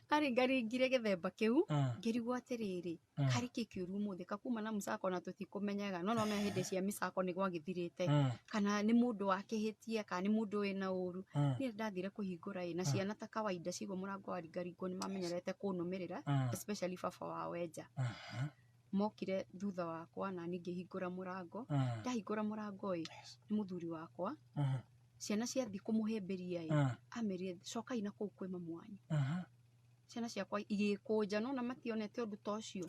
Aringaringire gĩthemba kĩu, ngĩrigwo atĩrĩrĩ, karĩ kĩ kĩũru ũmũthĩ, kakuma na mũcako na tũtikũmenyaga. No nona hĩndĩ cia mĩcako nĩ gwagĩthirĩte, kana nĩ mũndũ wakĩhĩtia, kana nĩ mũndũ wĩna ũru. Niĩ ndathire kũhingũra ĩ, na ciana ta kawaida cigua mũrango waringaringwo nĩ mamenyerete kũnũmĩrĩra, especially baba wao enja. Mokire thutha wakwa na niĩ ngĩhingũra mũrango. Ndahingũra mũrango ĩ, nĩ mũthuri wakwa. Ciana ciathiĩ kũmũhĩmbĩria ĩ, amerire cokai na kũu kwĩ mamu wanyu. Ciana ciakwa igĩkũnja, nona mationete ũndũ ta ũcio.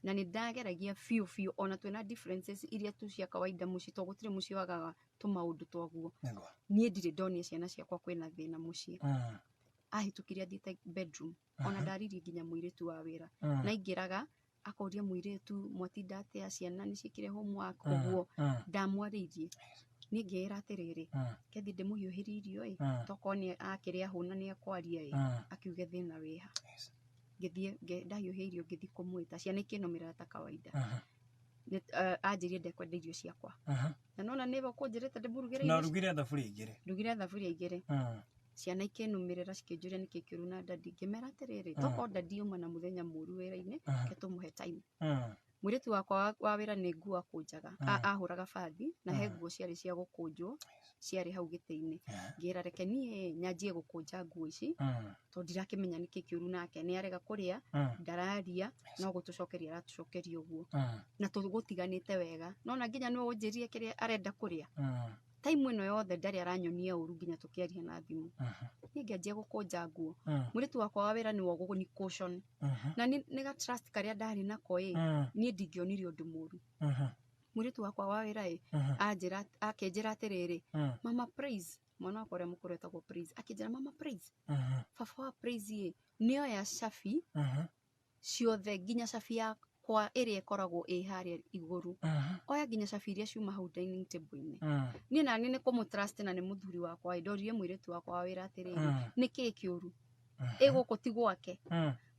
Na nĩ ndageragia biũ biũ, ona twĩna differences iria tu cia kawaida mũciĩ, to gũtirĩ mũciĩ wagaga tũmaũndũ twaguo. Niĩ ndirĩ ndonia ciana ciakwa kwĩna thĩna mũciĩ. Ahĩtũkire athiĩte bedroom, ona ndaririe nginya mũirĩtu wa wĩra. Naingĩraga akoria mũirĩtu, mwatinda atĩa, ciana nĩ ciĩkire homework, ũguo ndamwarĩirie. Niĩ ngĩĩra atĩrĩrĩ, kethi ndĩmũhiũhĩrie irio ĩ, tokorwo nĩ akĩrĩa hũna nĩ ekwaria ĩ, akiuge thĩna wĩha. Ngĩthiĩ ndahiũhia irio, ngĩthiĩ kũmwĩta, ciana ikĩnũmĩrĩra ta kawaida. Anjĩrire ndekwenda irio ciakwa. Na nona nĩwe ũkũnjĩrĩte ndĩmũrugĩre Na irio. ũrugire thaburia igĩrĩ. Ndugire thaburia igĩrĩ. Ciana ikĩnũmĩrĩra cikĩnjũria nĩkĩ kĩũru na dadi. Ngĩmera atĩrĩrĩ, tokorwo dadi auma na mũthenya mũru wĩra-inĩ, reke tũmũhe time. Mũirĩtu wakwa wa wĩra nĩ nguo akũnjaga, ahũraga bathi, na he nguo ciarĩ cia gũkũnjwo ciarĩ hau gĩtĩ-inĩ. Ngĩra reke niĩ nyanjie gũkũnja nguo ici, tondũ ndirakĩmenya nĩkĩ kĩũru nake, nĩ arega kũrĩa, ndararia, no gũtũcokeria aratũcokeria ũguo, na tũgũtiganĩte wega. Nona nginya nĩwe ũnjĩrire kĩrĩa arenda kũrĩa. Time ĩno yothe ndarĩ aranyonia ũru nginya tũkĩaria na thimũ. Niĩ ngĩanjia gũkũnja nguo. Mũirĩtu wakwa wa wĩra nĩwe ũgũni caution. Na nĩ ga trust karĩa ndarĩ nako ĩ, niĩ ndingĩonire ũndũ mũru. Mũirĩtu wakwa wa wĩra ĩ, anjĩra, akĩnjĩra atĩrĩrĩ, mama Praise, mwana wakwa ũrĩa mũkũrũ etagwo Praise, akĩnjĩra mama Praise, baba wa Praise ĩ, nĩoya cabi ciothe, nginya cabi yakwa ĩrĩa ĩkoragwo ĩ harĩa igũrũ, oya nginya cabi iria ciuma hau dining table-inĩ. Niĩ nani nĩ kũmũ trust na nĩ mũthuri wakwa ĩ, ndoririe mũirĩtu wakwa wa wĩra atĩrĩrĩ, nĩ kĩĩ kĩũru ĩ gũkũ ti gwake?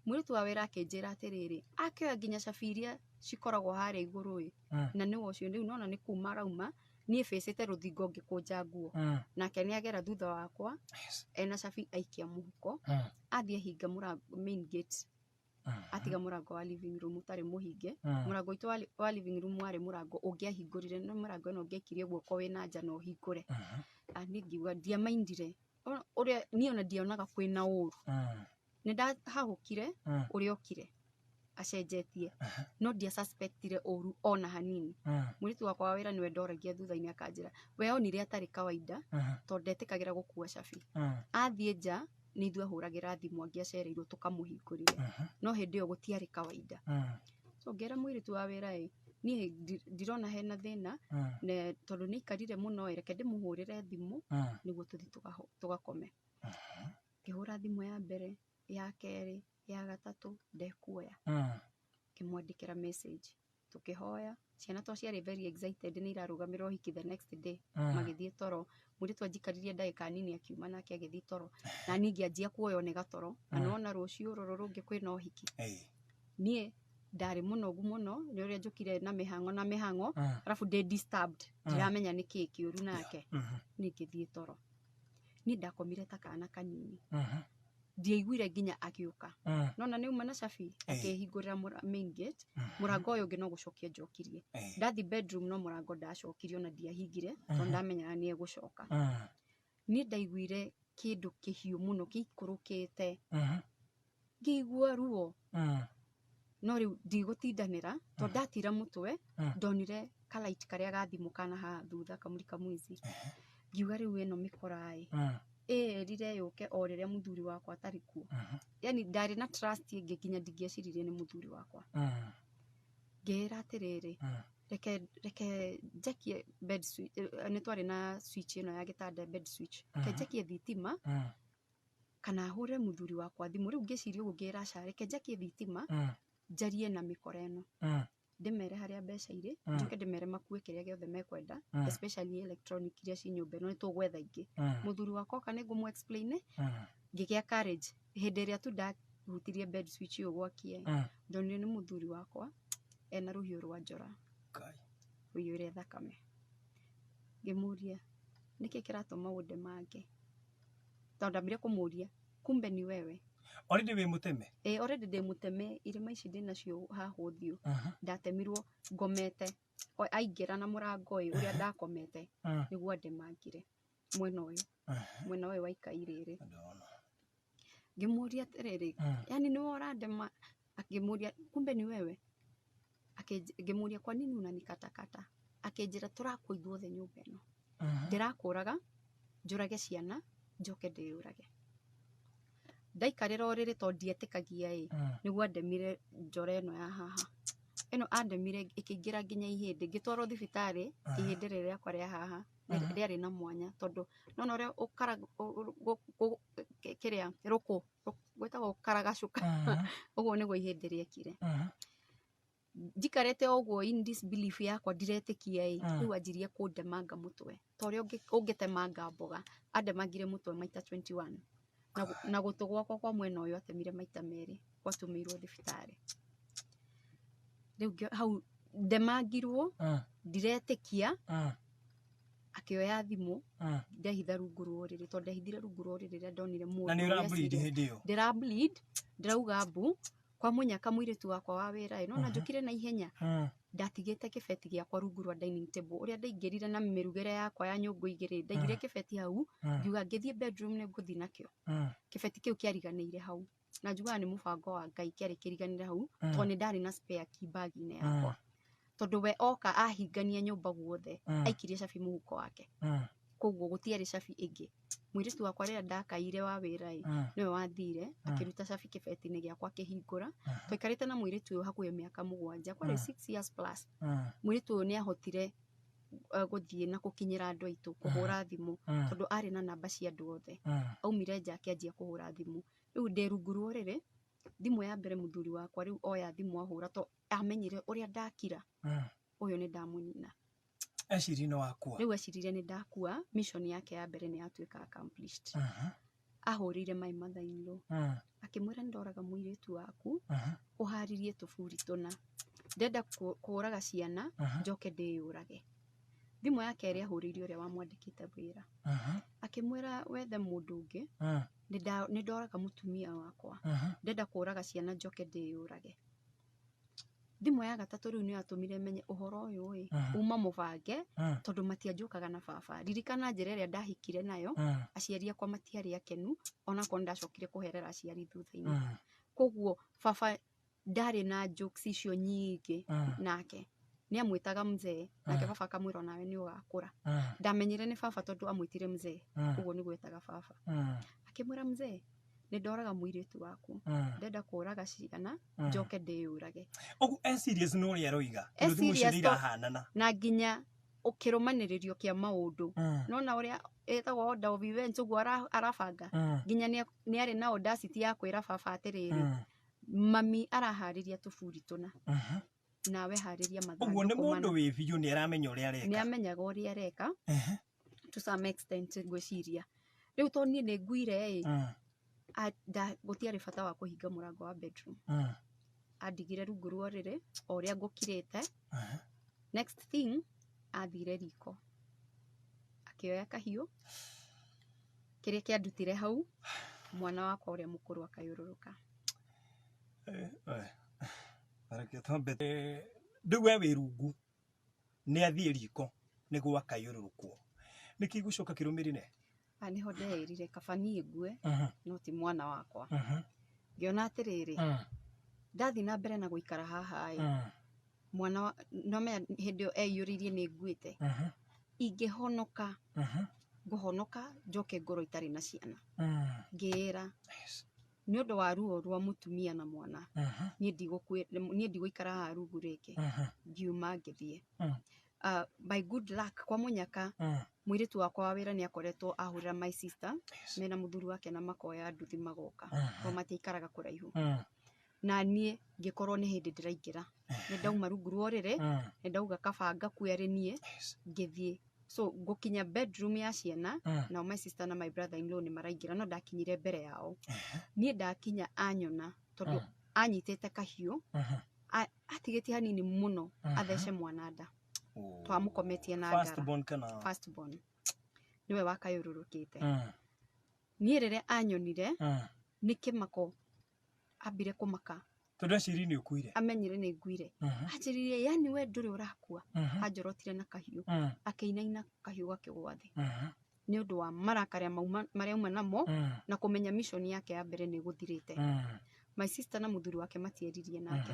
Mũirĩtu wa wĩra akĩnjĩra atĩrĩrĩ, akĩoya nginya cabi iria cikoragwo harĩa igũrũ ĩ, na nĩwe ũcio rĩu nona nĩ kuma arauma, niĩ bĩcĩte rũthingo ngĩkũnja nguo, nake nĩ agera thutha wakwa ena cabi aikia mũhuko, athiĩ ahinga mũrango main gate, atiga mũrango wa living room ũtarĩ mũhinge. Mũrango witũ wa living room warĩ mũrango ũngĩahingũrire, no mũrango ĩno ũngĩaikirie guoko wĩna nja na ũhingũre. Niĩ ngiuga ndiamaindire ũrĩa niĩ ona ndionaga kwĩna ũru. Nĩ ndahagũkire ũrĩa okire acenjetie, no ndia suspectire ũru ona hanini. Mũirĩtu wakwa wa wĩra nĩwe ndoragia thutha-inĩ, akanjĩra we onire atarĩ kawaida, tondũ ndetĩkagĩra gũkua cabi. Athiĩ nja nĩ ithuĩ ahũragĩra thimũ angĩacereirwo tũkamũhingũrĩra, no hĩndĩ ĩyo gũtiarĩ kawaida. So ngĩra mũirĩtu wa wĩra ĩ, niĩ ndirona hena thĩna, tondũ nĩ aikarire mũno ĩ, reke ndĩmũhũrĩre thimũ nĩguo tũthiĩ tũgakome. Ngĩhũra thimũ ya mbere, ya kerĩ, ya gatatũ, ndekuoya. Ngĩmwandĩkĩra message, tũkĩhoya. Ciana to ciarĩ very excited nĩ irarũgamĩrĩra ũhiki the next day, magĩthiĩ toro. Mũirĩtu anjikaririe ndagĩka nini akiuma nake agĩthiĩ toro, na niĩ ngĩanjia kuoywo nĩ gatoro, na nĩwona rũciũ rũrũ rũngĩ kwĩna ũhiki. Niĩ ndarĩ mũnogu mũno nĩ ũrĩa njũkire na mĩhang'o na mĩhang'o, arabu ndĩ disturbed, ndiramenya nĩ kĩĩ kĩũru nake. Niĩ ngĩthiĩ toro, niĩ ndakomire ta kana kanini, ndiaiguire nginya agĩũka. Nona nĩ uma na cabi, akĩhingũrĩra main gate. Mũrango ũyũ ũngĩ no gũcokia njokirie. Ndathi bedroom, no mũrango ndacokirie, ona ndiahingire tondũ ndamenyaga nĩ egũcoka. Niĩ ndaiguire kĩndũ kĩhiũ mũno gĩikũrũkĩte, ngĩigua ruo, no rĩu ndigũtindanĩra tondũ ndatira mũtwe, ndonire kalight karĩa ga thimũ kana haha thutha kamũrika mwizi. Ngiuga rĩu ĩno mĩkora ĩ, ĩrire yũke o rĩrĩa mũthuri wakwa atarĩ kuo. Yani ndarĩ na trust ĩngĩ nginya ndingĩeciririe nĩ mũthuri wakwa. Ngĩĩra atĩrĩrĩ, reke njakie bed switch, nĩ twarĩ na switch ĩno ya gĩtanda, bed switch, reke njakie thitima. Kana hũre mũthuri wakwa thimũ. Rĩu ngĩciria ũguo ngĩra aca reke njakie thitima njarie na mĩkora ĩno. Ndĩmere harĩa mbeca irĩ, njoke ndĩmere makue kĩrĩa gĩothe mekwenda, especially electronic iria ci nyũmba ĩno nĩtũgwetha ingĩ. Mũthuri wakwa oka nĩngũmũ explain. Ngĩgĩa courage hĩndĩ ĩrĩa tu ndahutirie bed switch ũyũ gwakie, ndonire nĩ mũthuri wakwa ena rũhiũ rwa njora rũiyũire thakame. Ngĩmũria nĩkĩ kĩratũma ũndemange, tondũ ndambire kũmũria kumbe ni wewe. Already wĩ mũteme? Ĩ, already ndĩ mũteme, irema ici ndĩnacio haha ũthiũ. Ndatemirwo ngomete. Aingĩra na mũrango ũyũ ũrĩa ndakomete nĩguo andemangire mwena ũyũ, mwena ũyũ wa ikai rĩrĩ. Ngĩmũria atĩrĩrĩ, yani nĩwe ũrandema? Akĩmũria kumbe ni wewe. Ngĩmũria kwa nini unanikatakata? Akĩnjĩra tũrakua ithuothe nyũmba ĩno, ndĩrakũraga njũrage ciana njoke ndĩyũrage. Ndaikarĩra ũrĩrĩ tondũ ndietĩkagia ĩ, nĩguo andemire njora ĩno ya haha, ĩno andemire ĩkĩingĩra nginya ihĩndĩ. Ngĩtwarwo thibitarĩ, ihĩndĩ rĩrĩ rĩakwa rĩa haha rĩarĩ na mwanya, tondũ nona ũrĩa kĩrĩa rũkũ gwĩtagwo karagacũka, ũguo nĩguo ihĩndĩ rĩekire. Njikarĩte ũguo in disbelief yakwa ndiretĩkia ĩ, rĩu anjirie kũndemanga mũtwe ta ũrĩa ũngĩtemanga mboga. Andemangire mũtwe maita 21 na gũtũ gwakwa kwa mwena ũyũ atemire maita merĩ, gwatũmĩirwo thibitarĩ. Rĩu hau ndemangirwo ndiretĩkia. Akĩoya thimũ, ndehitha rungu rwa ũrĩrĩ, tondũ ndehithire rungu rwa ũrĩrĩ rĩrĩa ndonire mũndũ Na nĩ ũrĩa ũra bleed serious. Hĩndĩ ĩyo? Ndĩra bleed, ndĩrauga mbu kwa mũnyaka mũirĩtu wakwa wa wĩra ĩ, nona njũkire na ihenya. Ndatigĩte kĩbeti gĩakwa rungu rwa dining table ũrĩa ndaingĩrire na mĩrugĩre yakwa ya nyũngũ igĩrĩ, ndaigire kĩbeti hau, ngiuga ngĩthiĩ bedroom nĩ ngũthiĩ nakĩo. Kĩbeti kĩu kĩariganĩire hau, na njugaga nĩ mũbango wa Ngai kĩarĩ kĩriganĩre hau, tondũ nĩ ndarĩ na spare key bag-inĩ yakwa, tondũ we oka ahingania nyũmba guothe, aikirie cabi mũhuko wake, koguo gũtiarĩ cabi ĩngĩ. Mũirĩtu wakwa rĩrĩa ndakaire wa wĩra ĩ, nĩwe wathire akĩruta cabi kĩbeti-inĩ gĩakwa akĩhingũra. Twaikarĩte na mũirĩtu ũyũ hakuhĩ mĩaka 7, kwarĩ 6 years plus. Mũirĩtu ũyũ nĩ ahotire gũthiĩ na gũkinyĩra andũ aitũ kũhũra thimũ, tondũ arĩ na namba cia andũ othe. Aumire nja akĩanjia kũhũra thimũ. Rĩu ndĩ rungu rwa ũrĩrĩ, thimũ ya mbere mũthuri wakwa rĩu oya thimũ ahũra, to amenyire ũrĩa ndakira, ũyũ nĩ ndamũnina. Ecirie nĩ wakua. Rĩu eciririe nĩ ndakua, mission yake ya mbere nĩ yatuĩka accomplished. Ahũrĩire my mother in law, akĩmwĩra nĩ ndoraga mũirĩtu waku, ũharirie tũburi tũna, ndenda kũraga ciana njoke ndĩyũrage. Thimũ ya kerĩ ahũrĩire ũrĩa wamwandĩkĩte wĩra, akĩmwĩra wethe mũndũ ũngĩ, nĩ ndoraga mũtumia wakwa, ndenda kũraga ciana njoke ndĩyũrage. Thimũ ya gatatũ rĩu nĩ yatũmire menye ũhoro ũyũ ĩ uma mũbange, tondũ matianjũkaga na baba. Ririkana njĩra ĩrĩa ndahikire nayo, aciari akwa matiarĩ akenu, onakorwo nĩndacokire kũherera aciari thutha-inĩ. Koguo baba ndarĩ na jokes icio nyingĩ nake, nĩ amwĩtaga mzee, nake baba akamwĩra onawe nĩ ũgakũra. Ndamenyire nĩ baba tondũ amwĩtire mzee, ũguo nĩguo etaga baba. Akĩmwĩra mzee, nĩ ndoraga mũirĩtu waku, ndenda kũraga ciana njoke ndĩyũrage. Ũguo e serious nĩ ũrĩa aroiga? E Tondũ thimũ icio serious. nĩ irahanana. Na nginya ũkĩrũmanĩrĩrio kĩa maũndũ, nona ũrĩa ĩtagwo order of events ũguo arabanga, nginya nĩ arĩ na audacity ya kwĩra baba atĩrĩrĩ, mami araharĩria tũburi tũna, nawe harĩria Ũguo nĩ mathandũkũ mũndũ mana. wĩ biũ, nĩ aramenya ũrĩa Nĩ areka. amenyaga ũrĩa areka to some extent ngwĩciria. Rĩu tondũ niĩ nĩ nguire ĩ, gũtiarĩ bata wa kũhinga mũrango wa bedroom. Andigire rungu rwa ũrĩrĩ o ũrĩa ngũkirĩte. Next thing athire riko akĩoya kahiũ kĩrĩa kĩandutire hau, mwana wakwa ũrĩa mũkũrũ akayũrũrũka. Reke twambe rĩu we wĩ rungu, nĩ athiĩ riko nĩguo akayũrũrũkwo, nĩkĩ gũcoka kĩrũmĩrĩre? A nĩho ndeĩrire kaba niĩ ngue no ti mwana wakwa. Ngĩona atĩrĩrĩ, ndathiĩ na mbere na gũikara haha ĩ, mwana wa no menya hĩndĩ ĩyo eiyũrĩirie nĩ nguĩte, ingĩhonoka ngũhonoka njoke ngorwo itarĩ na ciana. Ngĩĩra nĩ ũndũ wa ruo rwa mũtumia na mwana, niĩ ndigũikara haha rungu rĩngĩ. Ngiuma ngĩthiĩ. By good luck kwa mũnyaka, mũirĩtu wakwa wa wĩra nĩ akoretwo ahũrĩra my sister mena mũthuri wake na makoya nduthi magoka, tondũ matiikaraga kũraihu. Na niĩ ngĩkorwo nĩ hĩndĩ ndĩraingĩra, nĩ ndauma rungu rwa ũrĩrĩ, nĩ ndauga kaba ngakue arĩ niĩ. Ngĩthiĩ, so ngũkinya bedroom ya ciana, nao my sister na my brother in law nĩ maraingĩra, no ndakinyire mbere yao. Niĩ ndakinya anyona, tondũ anyitĩte kahiũ, atigĩtie hanini mũno athece mwana nda. Twamũkometie na First ngara. Born kana? First born nĩwe wakayũrũrũkĩte. Niĩ rĩrĩa anyonire, nĩ kĩmako ambire kũmaka. Tondũ eciri nĩ ũkuire. Amenyire nĩ nguire. Anjĩrire, "Yani we ndũrĩ ũrakua." Anjorotire na kahiũ, akĩinaina kahiũ gakĩgwa thĩ, nĩ ũndũ wa marakara marĩa auma namo na kũmenya mission yake ya mbere nĩ gũthirĩte. My sister na mũthuri wake matieririe nake.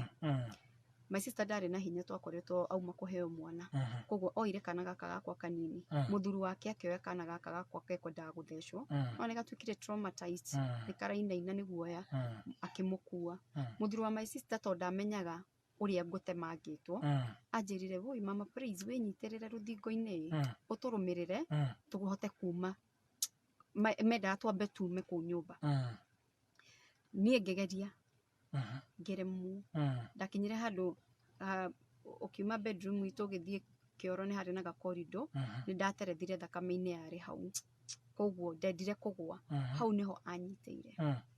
My sister ndarĩ na hinya, twakoretwo auma kũheo mwana, koguo oire kana gaka gakwa kanini. Mũthuri wake akĩoya kana gaka gakwa kekwendaga gũthecwo, no nĩ gatuĩkire traumatized, nĩ karainaina nĩ guoya, akĩmũkua. Mũthuri wa my sister, tondũ ndamenyaga ũrĩa ngũtemangĩtwo, anjĩrire, "Woi mama, please wĩnyitĩrĩre rũthingo-inĩ ĩ, ũtũrũmĩrĩre tũhote kuma." Mendaga twambe tume kũu nyũmba. Niĩ ngĩgeria, ngĩremwo. Ndakinyire handũ, ũkiuma bedroom itũ ũgĩthiĩ kĩoro nĩ harĩ na gakorido, nĩ ndaterethire thakame-inĩ yarĩ hau, koguo ndendire kũgwa. Hau nĩho anyitĩire.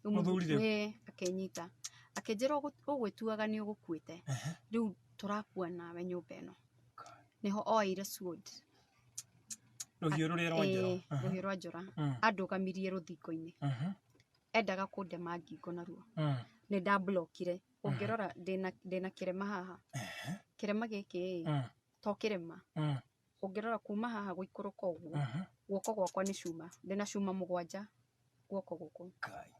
Rĩu Mũthuri rĩu? Ĩĩ, akĩnyita akĩnjĩra, "Ũgwĩtuaga nĩ ũgũkuĩte, rĩu tũrakua nawe nyũmba ĩno." Nĩho oeire sword. Rũhiũ rũrĩa rwa njora. Ĩĩ, rũhiũ rwa njora. Andũgamirie rũthingo-inĩ, endaga kũndema ngingo naruo. Nĩ ndamblokire. Ũngĩrora ndĩna kĩrema haha, kĩrema gĩkĩ ĩ, to kĩrema. Ũngĩrora kuma haha gũikũrũka ũguo, guoko gwakwa nĩ cuma, ndĩna cuma 7 guoko gũkũ. Ngai.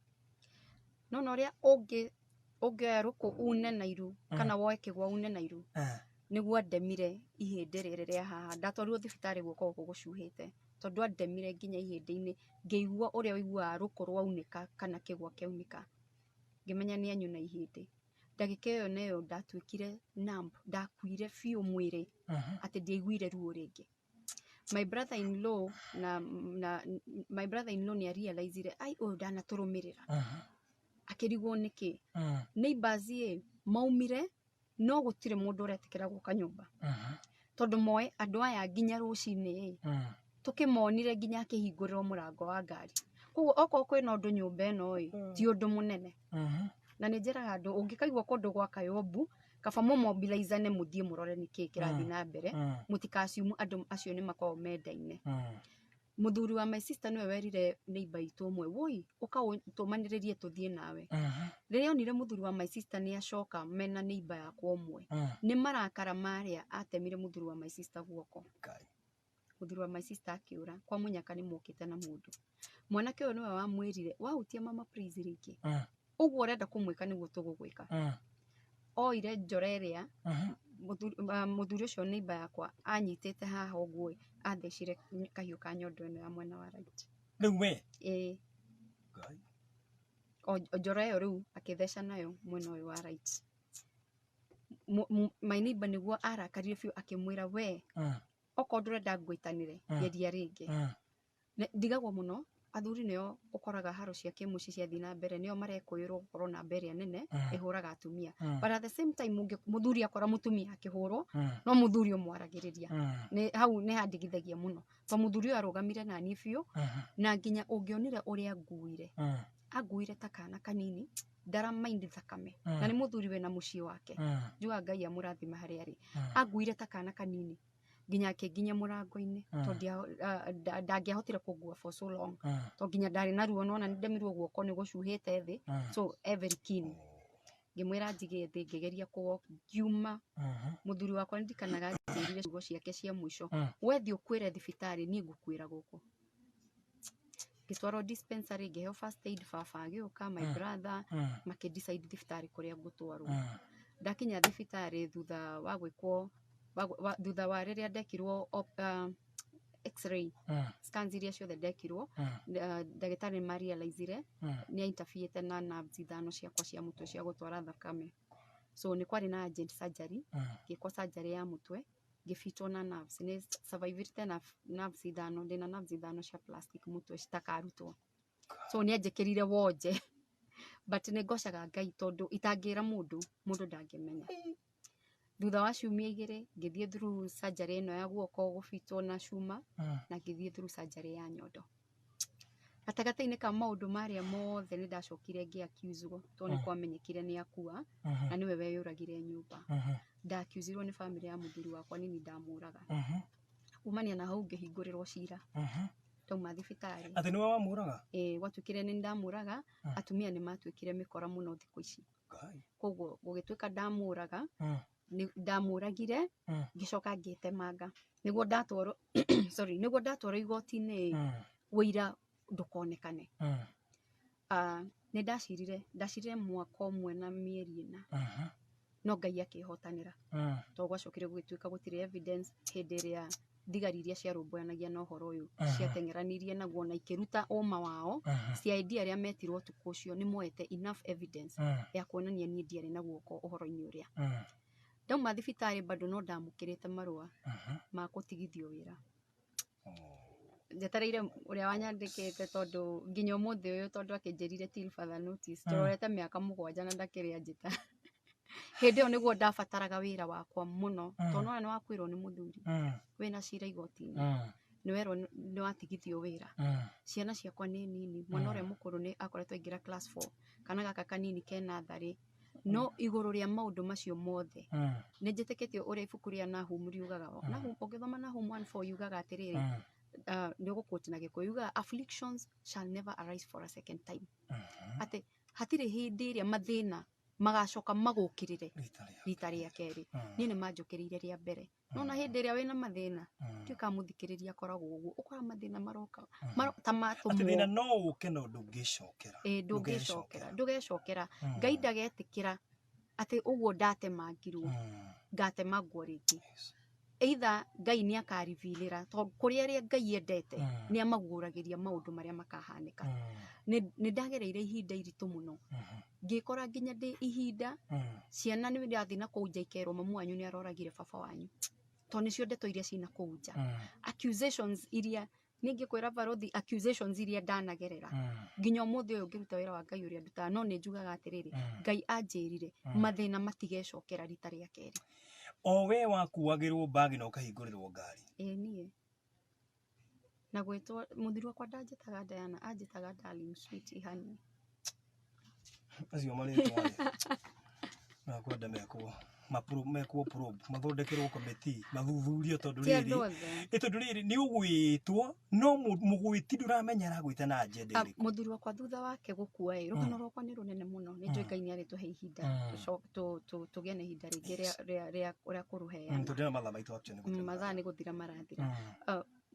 No na ũrĩa ũngĩ ũngĩoya rũkũ une na iru, kana woe kĩgwa une na iru, nĩguo andemire ihĩndĩ rĩrĩ rĩa haha. Ndatwarirwo thibitarĩ guoko gũkũ gũcuhĩte, tondũ andemire nginya ihĩndĩ-inĩ, ngĩigua ũrĩa ũiguaga rũkũ rwaunĩka kana kĩgwa kĩaunĩka, ngĩmenya nĩ anyuna ihĩndĩ. Ndagĩka ĩyo neyo ndatuĩkire numb, ndakuire biũ mwĩrĩ, atĩ ndiaiguire ruo rĩngĩ. My brother in law na my brother in law nĩ arealizire, ai, ũyũ ndanatũrũmĩrĩra. Akĩrigwo nĩkĩ. Neighbors ĩ maumire, no gũtirĩ mũndũ ũretĩkĩra gũka nyũmba, tondũ moĩ andũ aya nginya rũcinĩ ĩ, tũkĩmonire nginya akĩhingũrĩrwo mũrango wa ngari. Koguo okorwo kwĩna ũndũ nyũmba ĩno ĩ, ti ũndũ mũnene. Na nĩ njĩraga andũ, ũngĩkaigua kũndũ gwakaywo mbu, kaba mũmobilizane mũthiĩ mũrore nĩkĩĩ kĩrathiĩ na mbere. Mũtikaciumu andũ acio nĩ makoragwo mendaine. Mũthuri wa my sister nĩwe werire neighbor itũ ũmwe, "Woi, ũka tũmanĩrĩrie tũthiĩ nawe." Rĩrĩa onire mũthuri wa my sister nĩ acoka mena neighbor yakwa ũmwe, nĩ marakara marĩa atemire mũthuri wa my sister guoko. Ngai. Mũthuri wa my sister akĩũra. Kwa mũnyaka nĩ mokĩte na mũndũ mwanake ũyũ, nĩwe wamwĩrire, "Wahutia mama please rĩngĩ, ũguo ũrenda kũmwĩka nĩguo tũgũgwĩka." Oire njora ĩrĩa mũthuri ũcio neighbor yakwa anyitĩte haha ũguo ĩ, athecire kahiũ ka nyondo ĩno ya mwena wa right. Rĩu we? Ĩĩ. Ngai. O njora ĩyo rĩu akĩtheca nayo mwena ũyũ wa right. My neighbor nĩguo arakarire biũ, akĩmwĩra, "We, okorwo ndũrenda ngwĩtanĩre, geria rĩngĩ." Ndigagwo mũno athuri nĩo ũkoraga haro cia kĩmũciĩ ciathiĩ na mbere, nĩo marekũĩrwo gũkorwo namba ĩrĩa nene ĩhũraga atumia. But at the same time, mũthuri akora mũtumia akĩhũrwo, no mũthuri ũmwaragĩrĩria. Nĩ hau nĩ handigithagia mũno, to mũthuri ũyũ arũgamire naniĩ biũ, na nginya ũngĩonire ũrĩa nguire, anguire ta kana kanini, ndaramaindi thakame. Na nĩ mũthuri wĩna mũciĩ wake, njugaga Ngai amũrathime harĩa arĩ. Anguire ta kana kanini nginya akĩnginya mũrango-inĩ, tondũ ndangĩahotire kũngua for so long, to nginya ndarĩ na ruo, nona nĩ ndemirwo guoko nĩ gũcuhĩte thĩ. So very keen, ngĩmwĩra njige thĩ, ngĩgeria kũ ngiuma. Mũthuri wakwa ndirikanaga njĩrire ciugo ciake cia mũico, "Wethiĩ ũkwĩre thibitarĩ, niĩ ngũkuĩra gũkũ." Ngĩtwarwo dispensary, ngĩheo first aid, baba agĩũka, my brother, makĩ decide thibitarĩ kũrĩa ngũtwarwo. Ndakinya thibitarĩ thutha wa gwĩkwo thutha wa rĩrĩa ndekirwo x-ray, scans iria ciothe ndekirwo, ndagĩtarĩ nĩ marealizire nĩ interferete na nerves 5 ciakwa cia mũtwe cia gũtwara thakame, so nĩ kwarĩ na urgent surgery. Ngĩkwo surgery ya mũtwe. Ngĩbitwo na nerves, nĩ survivĩte na nerves ithano, ndĩna nerves ithano cia plastic mũtwe citakarutwo. So nĩ anjĩkĩrire wonje, but nĩ ngocaga Ngai tondũ itangĩra mũndũ, mũndũ ndangĩmenya. Thutha wa ciumia 2 ngĩthiĩ through surgery ĩno ya guoko gũbitwo na cuma, na ngĩthiĩ through surgery ya nyondo. Gatagatĩ-inĩ ka maũndũ marĩa mothe nĩ ndacokire ngĩ-accuse-wo tondũ nĩ kwamenyekire nĩ akua na nĩwe weyũragire nyũmba. Nda-accuse-irwo nĩ bamĩrĩ ya mũthuri wakwa nini ndamũraga. Kumania na hau ngĩhingũrĩrwo cira. Ndauma thibitarĩ. Atĩ nĩwe wamũraga? Ĩĩ, gwatuĩkire nĩ ndamũraga, atumia nĩ matuĩkire mĩkora mũno thikũ ici. Koguo gũgĩtuĩka ndamũraga, ndamũragire, ngĩcoka ngĩtemanga. Nĩguo ndatwarwo sorry, nĩguo ndatwarwo igoti-inĩ wũira ndũkonekane. Nĩ ndacirire mwaka ũmwe na mĩeri 4. No Ngai akĩhotanĩra. Tondũ gwacokire gũgĩtuĩka gũtirĩ evidence hĩndĩ ĩrĩa thigari iria ciarũmbũyanagia na ũhoro ũyũ ciateng'eranirie naguo na ikĩruta ũma wao. CID arĩa metirwo ũtukũ ũcio nĩ moete enough evidence ya kuonania niĩ ndiarĩ na guoko ũhoro-inĩ ũrĩa. Ndauma thibitarĩ bado no ndamũkĩrĩte marũa ma gũtigithio wĩra. Njetereire ũrĩa wanyandĩkĩte tondũ nginya ũmũthĩ ũyũ, tondũ akĩnjĩrire till further notice, tũrorete mĩaka 7 na ndakĩrĩ anjĩta. Hĩndĩ ĩyo nĩguo ndabataraga wĩra wakwa mũno, tondũ nĩwona nĩ wakuĩrwo nĩ mũthuri, wĩna cira igoti-inĩ, nĩ werwo nĩ watigithio wĩra. Ciana ciakwa nĩ nini, mwana ũrĩa mũkũrũ nĩ akoretwo aingĩra class 4, kana gaka kanini kena tharĩ. No igũrũ rĩa maũndũ macio mothe, nĩ njĩtĩkĩtie ũrĩa ibuku rĩa Nahum riugaga. Nahum, ũngĩthoma Nahum 1:4 yugaga atĩrĩrĩ, nĩ ũgũquote na Gĩkũyũ, yugaga afflictions shall never arise for a second time. Atĩ hatirĩ hĩndĩ ĩrĩa mathĩna magacoka magũkĩrĩre rita rĩa kerĩ. Niĩ nĩ manjũkĩrĩire rĩa mbere. Nona hĩndĩ ĩrĩa wĩna mathĩna, ndiũĩ kana mũthikĩrĩria akoragwo ũguo, ũkoraga mathĩna maroka ta matũmwo. Atĩ thĩna no ũke no ndũngĩcokera. Ĩĩ, ndũngĩcokera, ndũgecokera. Ngai ndagetĩkĩra atĩ ũguo ndatemangirwo ngatemangwo rĩngĩ. Either Ngai nĩ akarevealĩra, tondũ kũrĩ arĩa Ngai endete nĩ amaguũragĩria maũndũ marĩa makahanĩka. Nĩ ndagereire ihinda iritũ mũno, ngĩkora nginya ndĩ ihinda ciana nĩ irathiĩ na kũu nja ikerwo mamu wanyu nĩ aroragire baba wanyu, tondũ nĩcio ndeto iria cina kũu nja. Accusations iria ningĩkwĩra barothi, accusations iria ndanagerera nginya ũmũthĩ ũyũ ngĩruta wĩra wa Ngai ũrĩa ndutaga, no nĩ njugaga atĩrĩrĩ, Ngai anjĩrire mathĩna matigecokera rita rĩa kerĩ. O we wakuagĩrwo mbagi na ũkahingũrĩrwo ngari? Ĩĩ, niĩ na gwĩtwo mũthuri wakwa ndanjĩtaga Diana, anjĩtaga darling, sweet, honey. Acio marĩtwa rĩ nakwenda mekwo mekwo probe, mathondekerwo committee, mathuthurio, tondũ Ti rĩrĩ andũ othe. Ĩ, tondũ rĩrĩ nĩ ũgwĩtwo no mũgwĩti ndũramenya aragwĩta na agenda ĩrĩkũ. Mũthuri wakwa thutha wake gũkua ĩ, rũgano rwakwa nĩ rũnene mũno, nĩ njũĩ Ngai nĩ arĩtũhe ihinda, tũgĩe na ihinda rĩngĩ rĩa kũrũheana. Tondũ ndĩna mathaa maitũ actually nĩ gũthira. Mathaa nĩ gũthira marathira.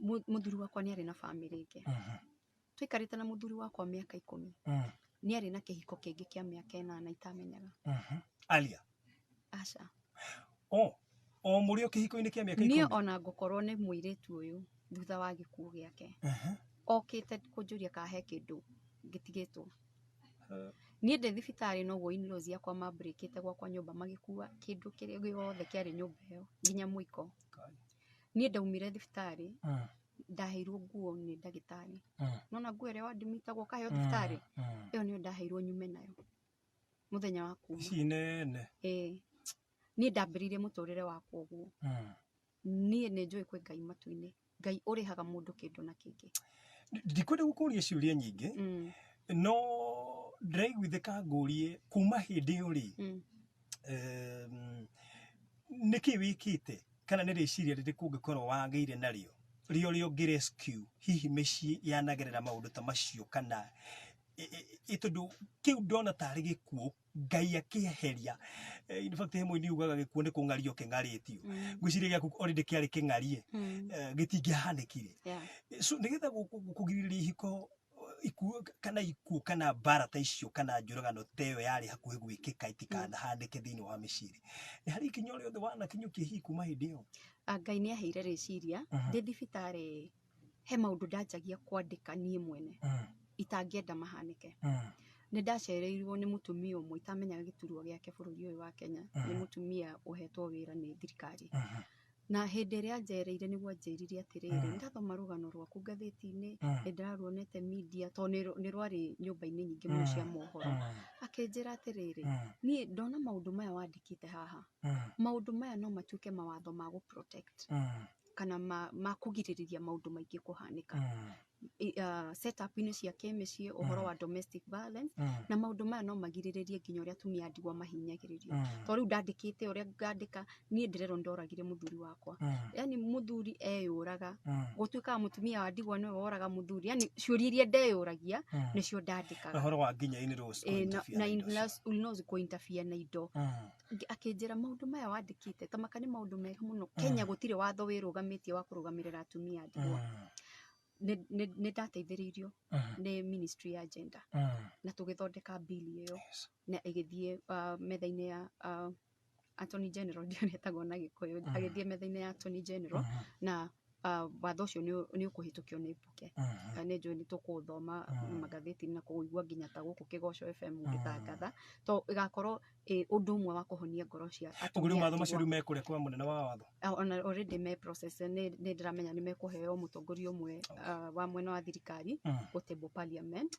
Mũthuri wakwa nĩ arĩ na bamĩrĩ ĩngĩ. Twaikarĩte na mũthuri wakwa mĩaka 10. Nĩ arĩ na kĩhiko kĩngĩ kĩa mĩaka 8 itamenyaga. Alia? Aca. O mũrĩ o kĩhiko-inĩ kĩa mĩaka Niĩ 10? Ona ngũkorwo nĩ mũirĩtu ũyũ thutha wa gĩkuũ gĩake okĩte kũnjũria kana he kĩndũ gĩtigĩtwo. Niĩ ndĩ thibitarĩ noguo in-laws yakwa mambũrĩkĩte gwakwa nyũmba, magĩkua kĩndũ kĩrĩa gĩothe kĩarĩ nyũmba ĩyo nginya mũiko. Niĩ ndaumire thibitarĩ, ndaheirwo nguo nĩ ndagĩtarĩ. Nona nguo ĩrĩa wandimitagwo ũkaheo thibitarĩ, ĩyo nĩyo ndaheirwo nyume nayo mũthenya wa kuma. Ici nene? Ĩĩ, niĩ ndambĩrĩirie mũtũrĩre wakwa ũguo. Niĩ nĩ njũĩ kwĩ Ngai matu-inĩ, Ngai ũrĩhaga mũndũ kĩndũ na kĩngĩ. Ndikwenda gũkũria ciũria nyingĩ, no ndĩraiguithĩka ngũrie kuma hĩndĩ ĩyo rĩ, nĩkĩ wĩkĩte kana nĩ rĩciria rĩrĩkũ ũngĩkorwo wagĩire narĩo rĩo rĩo ũngĩ rescue hihi mĩciĩ yanagerera maũndũ ta macio, kana tondũ kĩu ndona tarĩ gĩkuũ Ngai akĩeheria. In fact, he mũini ugaga gĩkuũ nĩ kũng'ario kĩng'arĩtio. Ngwĩciria gĩaku already kĩarĩ kĩng'arie, gĩtingĩahanĩkire. So nĩgetha kũgirĩrĩria ihiko ikuũ kana ikuũ kana mbara ta icio kana njũragano ta ĩyo yarĩ hakuhĩ gwĩkĩka itikanahanĩke thĩinĩ wa mĩciĩ rĩ, nĩ harĩ ikinya o rĩothe wanakinyũkia hihi kuma hĩndĩ ĩyo? Ah, Ngai nĩ aheire rĩciria. Ndĩ thibitarĩ he maũndũ ndanjagia kwandĩka niĩ mwene itangĩenda mahanĩke. Nĩ ndacereirwo nĩ mũtumia ũmwe itamenyaga gĩturwa gĩake bũrũri ũyũ wa Kenya, nĩ mũtumia ũhetwo wĩra nĩ thirikari. Na hĩndĩ ĩrĩa anjereire nĩguo anjĩrire atĩrĩrĩ, ndathoma rũgano rwaku ngathĩti-inĩ, nĩ ndĩraruonete media tondũ nĩ rwarĩ nyũmba-inĩ nyingĩ mũno cia mohoro. Akĩnjĩra atĩrĩrĩ, niĩ ndona maũndũ maya wandĩkĩte haha, maũndũ maya no matuĩke mawatho ma gũ protect kana ma kũgirĩrĩria maũndũ maingĩ kũhanĩka. Setup-inĩ cia kĩmĩciĩ, ũhoro wa domestic violence, na maũndũ maya no magirĩrĩrie nginya ũrĩa atumia a ndigwa mahinyagĩrĩrio. Tondũ rĩu ndandĩkĩte ũrĩa ngandĩka, niĩ ndĩrerwo ndoragire mũthuri wakwa. Yani mũthuri eyũraga, gũtuĩkaga mũtumia wa ndigwa nĩwe woraga mũthuri. Yani ciũria iria ndeyũragia nĩcio ndandĩkaga. Ũhoro wa nginya in-laws na in-laws kũ-interfere na indo. Akĩnjĩra maũndũ maya wandĩkĩte ta maka nĩ maũndũ mega mũno. Kenya gũtirĩ watho wĩrũgamĩtie wa kũrũgamĩrĩra atumia a ndigwa. Nĩ ndateithĩrĩirio nĩ ministry ya gender na tũgĩthondeka bill ĩyo na ĩgĩthiĩ metha-inĩ ya Attorney General, ndiũĩ etagwo na Gĩkũyũ, agĩthiĩ metha-inĩ ya Attorney General na watho ũcio nĩ ũkũhĩtũkio nĩ mbunge. Nĩ njũĩ nĩ tũkũũthoma magathĩti-inĩ na kũũigua nginya ta gũkũ Kĩgoco FM ũgĩtangatha, to ĩgakorwo ĩ ũndũ ũmwe wa kũhonia ngoro cia atumia. Ũguo rĩu matho macio rĩu mekũrĩa kwa mũnene wa watho? Ona already me process, nĩ ndĩramenya nĩ mekũheo mũtongoria ũmwe wa mwena wa thirikari gũtable parliament.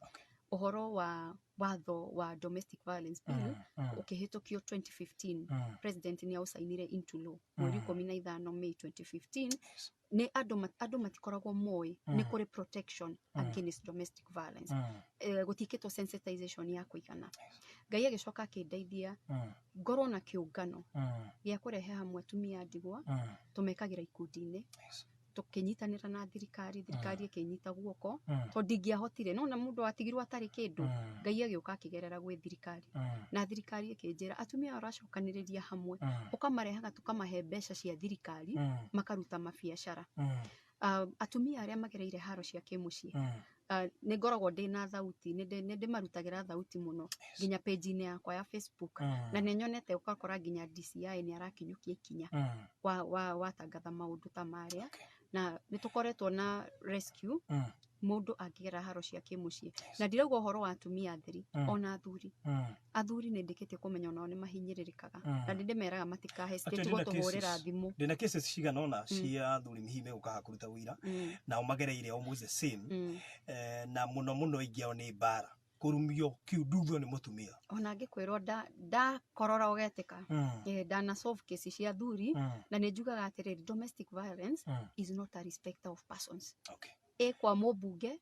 Ũhoro wa watho wa domestic violence bill ũkĩhĩtũkio 2015, president nĩ aũcainire into law mweri 15 May 2015. Nĩ andũ matikoragwo moĩ nĩ kũrĩ protection against domestic violence. Gũtiĩkĩtwo sensitization ya kũigana. Ngai agĩcoka akĩndeithia ngorwo na kĩũngano gĩa kũrehe hamwe atumia a ndigwa, tũmekagĩra ikundi-inĩ, tũkĩnyitanĩra na thirikari, thirikari ĩkĩnyita guoko, tondũ ndingĩahotire, no na mũndũ atigirwo atarĩ kĩndũ, Ngai agĩũka akĩgerera gwĩ thirikari, na thirikari ĩkĩnjĩra atumia aya ũracokanĩrĩria hamwe, ũkamarehaga tũkamahe mbeca cia thirikari, makaruta mabiacara. Atumia arĩa magereire haro cia kĩmũciĩ, nĩ ngoragwo ndĩ na thauti, nĩ ndĩmarutagĩra thauti mũno nginya page-inĩ yakwa ya Facebook, na nĩ nyonete ũgakora nginya DCI nĩ arakinyũkia ikinya watangatha maũndũ ta marĩa. Na nĩ tũkoretwo na rescue mũndũ angĩgera haro cia kĩmũciĩ, na ndirauga ũhoro wa atumia atheri, ona athuri. Athuri nĩ ndĩkĩtie kũmenya onao nĩ mahinyĩrĩrĩkaga, na nĩ ndĩmeraga matikahe gũtũhũrĩra thimũ. Ndĩna cases cigana ũna cia athuri hihi megũka kũruta ũira, nao magereire almost the same, na mũno mũno aingĩ ao nĩ mbara kũrumio kiunduthio nĩ mũtumia. Ona ngĩkwĩrwo ndakorora ũgetĩka, ndana solve cases cia athuri, na nĩ njugaga atĩrĩrĩ, domestic violence is not a respecter of persons. Ĩ kwa mũmbunge,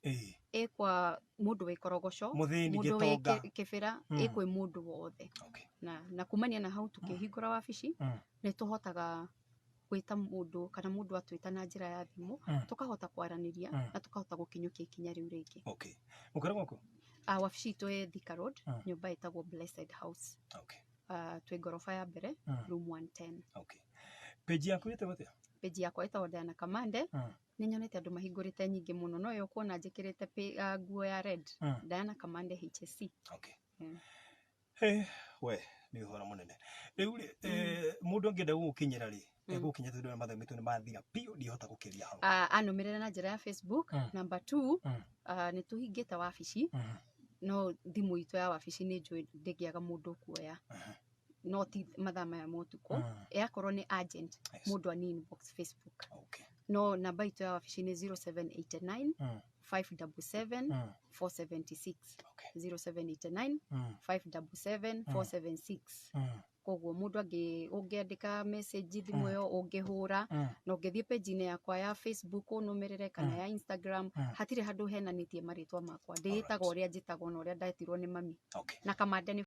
ĩ kwa mũndũ wĩ korogoco, mũndũ wĩ kĩbĩra, ĩ kwĩ mũndũ wothe. Na kumania na hau tũkĩhingũra wabici, nĩ tũhotaga gwĩta mũndũ kana mũndũ atwĩta na njĩra ya thimũ, tũkahota kwaranĩria na tũkahota gũkinyũkia ikinya rĩu rĩngĩ. Mũkoragwo kũ? Wabici itũ ĩ Thika Road, nyũmba ĩtagwo Blessed House. Twĩ ngoroba ya mbere, room 110. Page yaku ĩtagwo atĩa? Page yakwa ĩtagwo Diana Kamande. Nĩ nyonete andũ mahingũrĩte nyingĩ mũno, no ĩyo ũkuona njĩkĩrĩte nguo ya red, Diana Kamande HSC. We nĩ ũhoro mũnene. Rĩu rĩ, mũndũ angĩenda gũgũkinyĩra rĩ, egũkinya tondũ mathaa maitũ nĩ mathira biũ, ndihota gũkĩria hau. Anũmĩrĩre na njĩra ya Facebook. Number 2, nĩ tũhingĩte wabici, no thimũ itũ ya wabici nĩ njũĩ ndĩngĩaga mũndũ ũkuoya, no ti mathaa maya ma ũtukũ, yakorwo nĩ urgent, mũndũ ani inbox Facebook. No namba itũ ya wabici nĩ 0789 577 476. 0789 577 476. Koguo mũndũ ũngĩandĩka message thimũ ĩyo, ũngĩhũra, na ũngĩthiĩ page-inĩ yakwa ya Facebook ũnũmĩrĩre, kana ya Instagram, hatirĩ handũ henanĩtie marĩtwa makwa, ndĩĩtaga ũrĩa njĩtagwo na ũrĩa ndetirwo nĩ mami. Na Kamande nĩ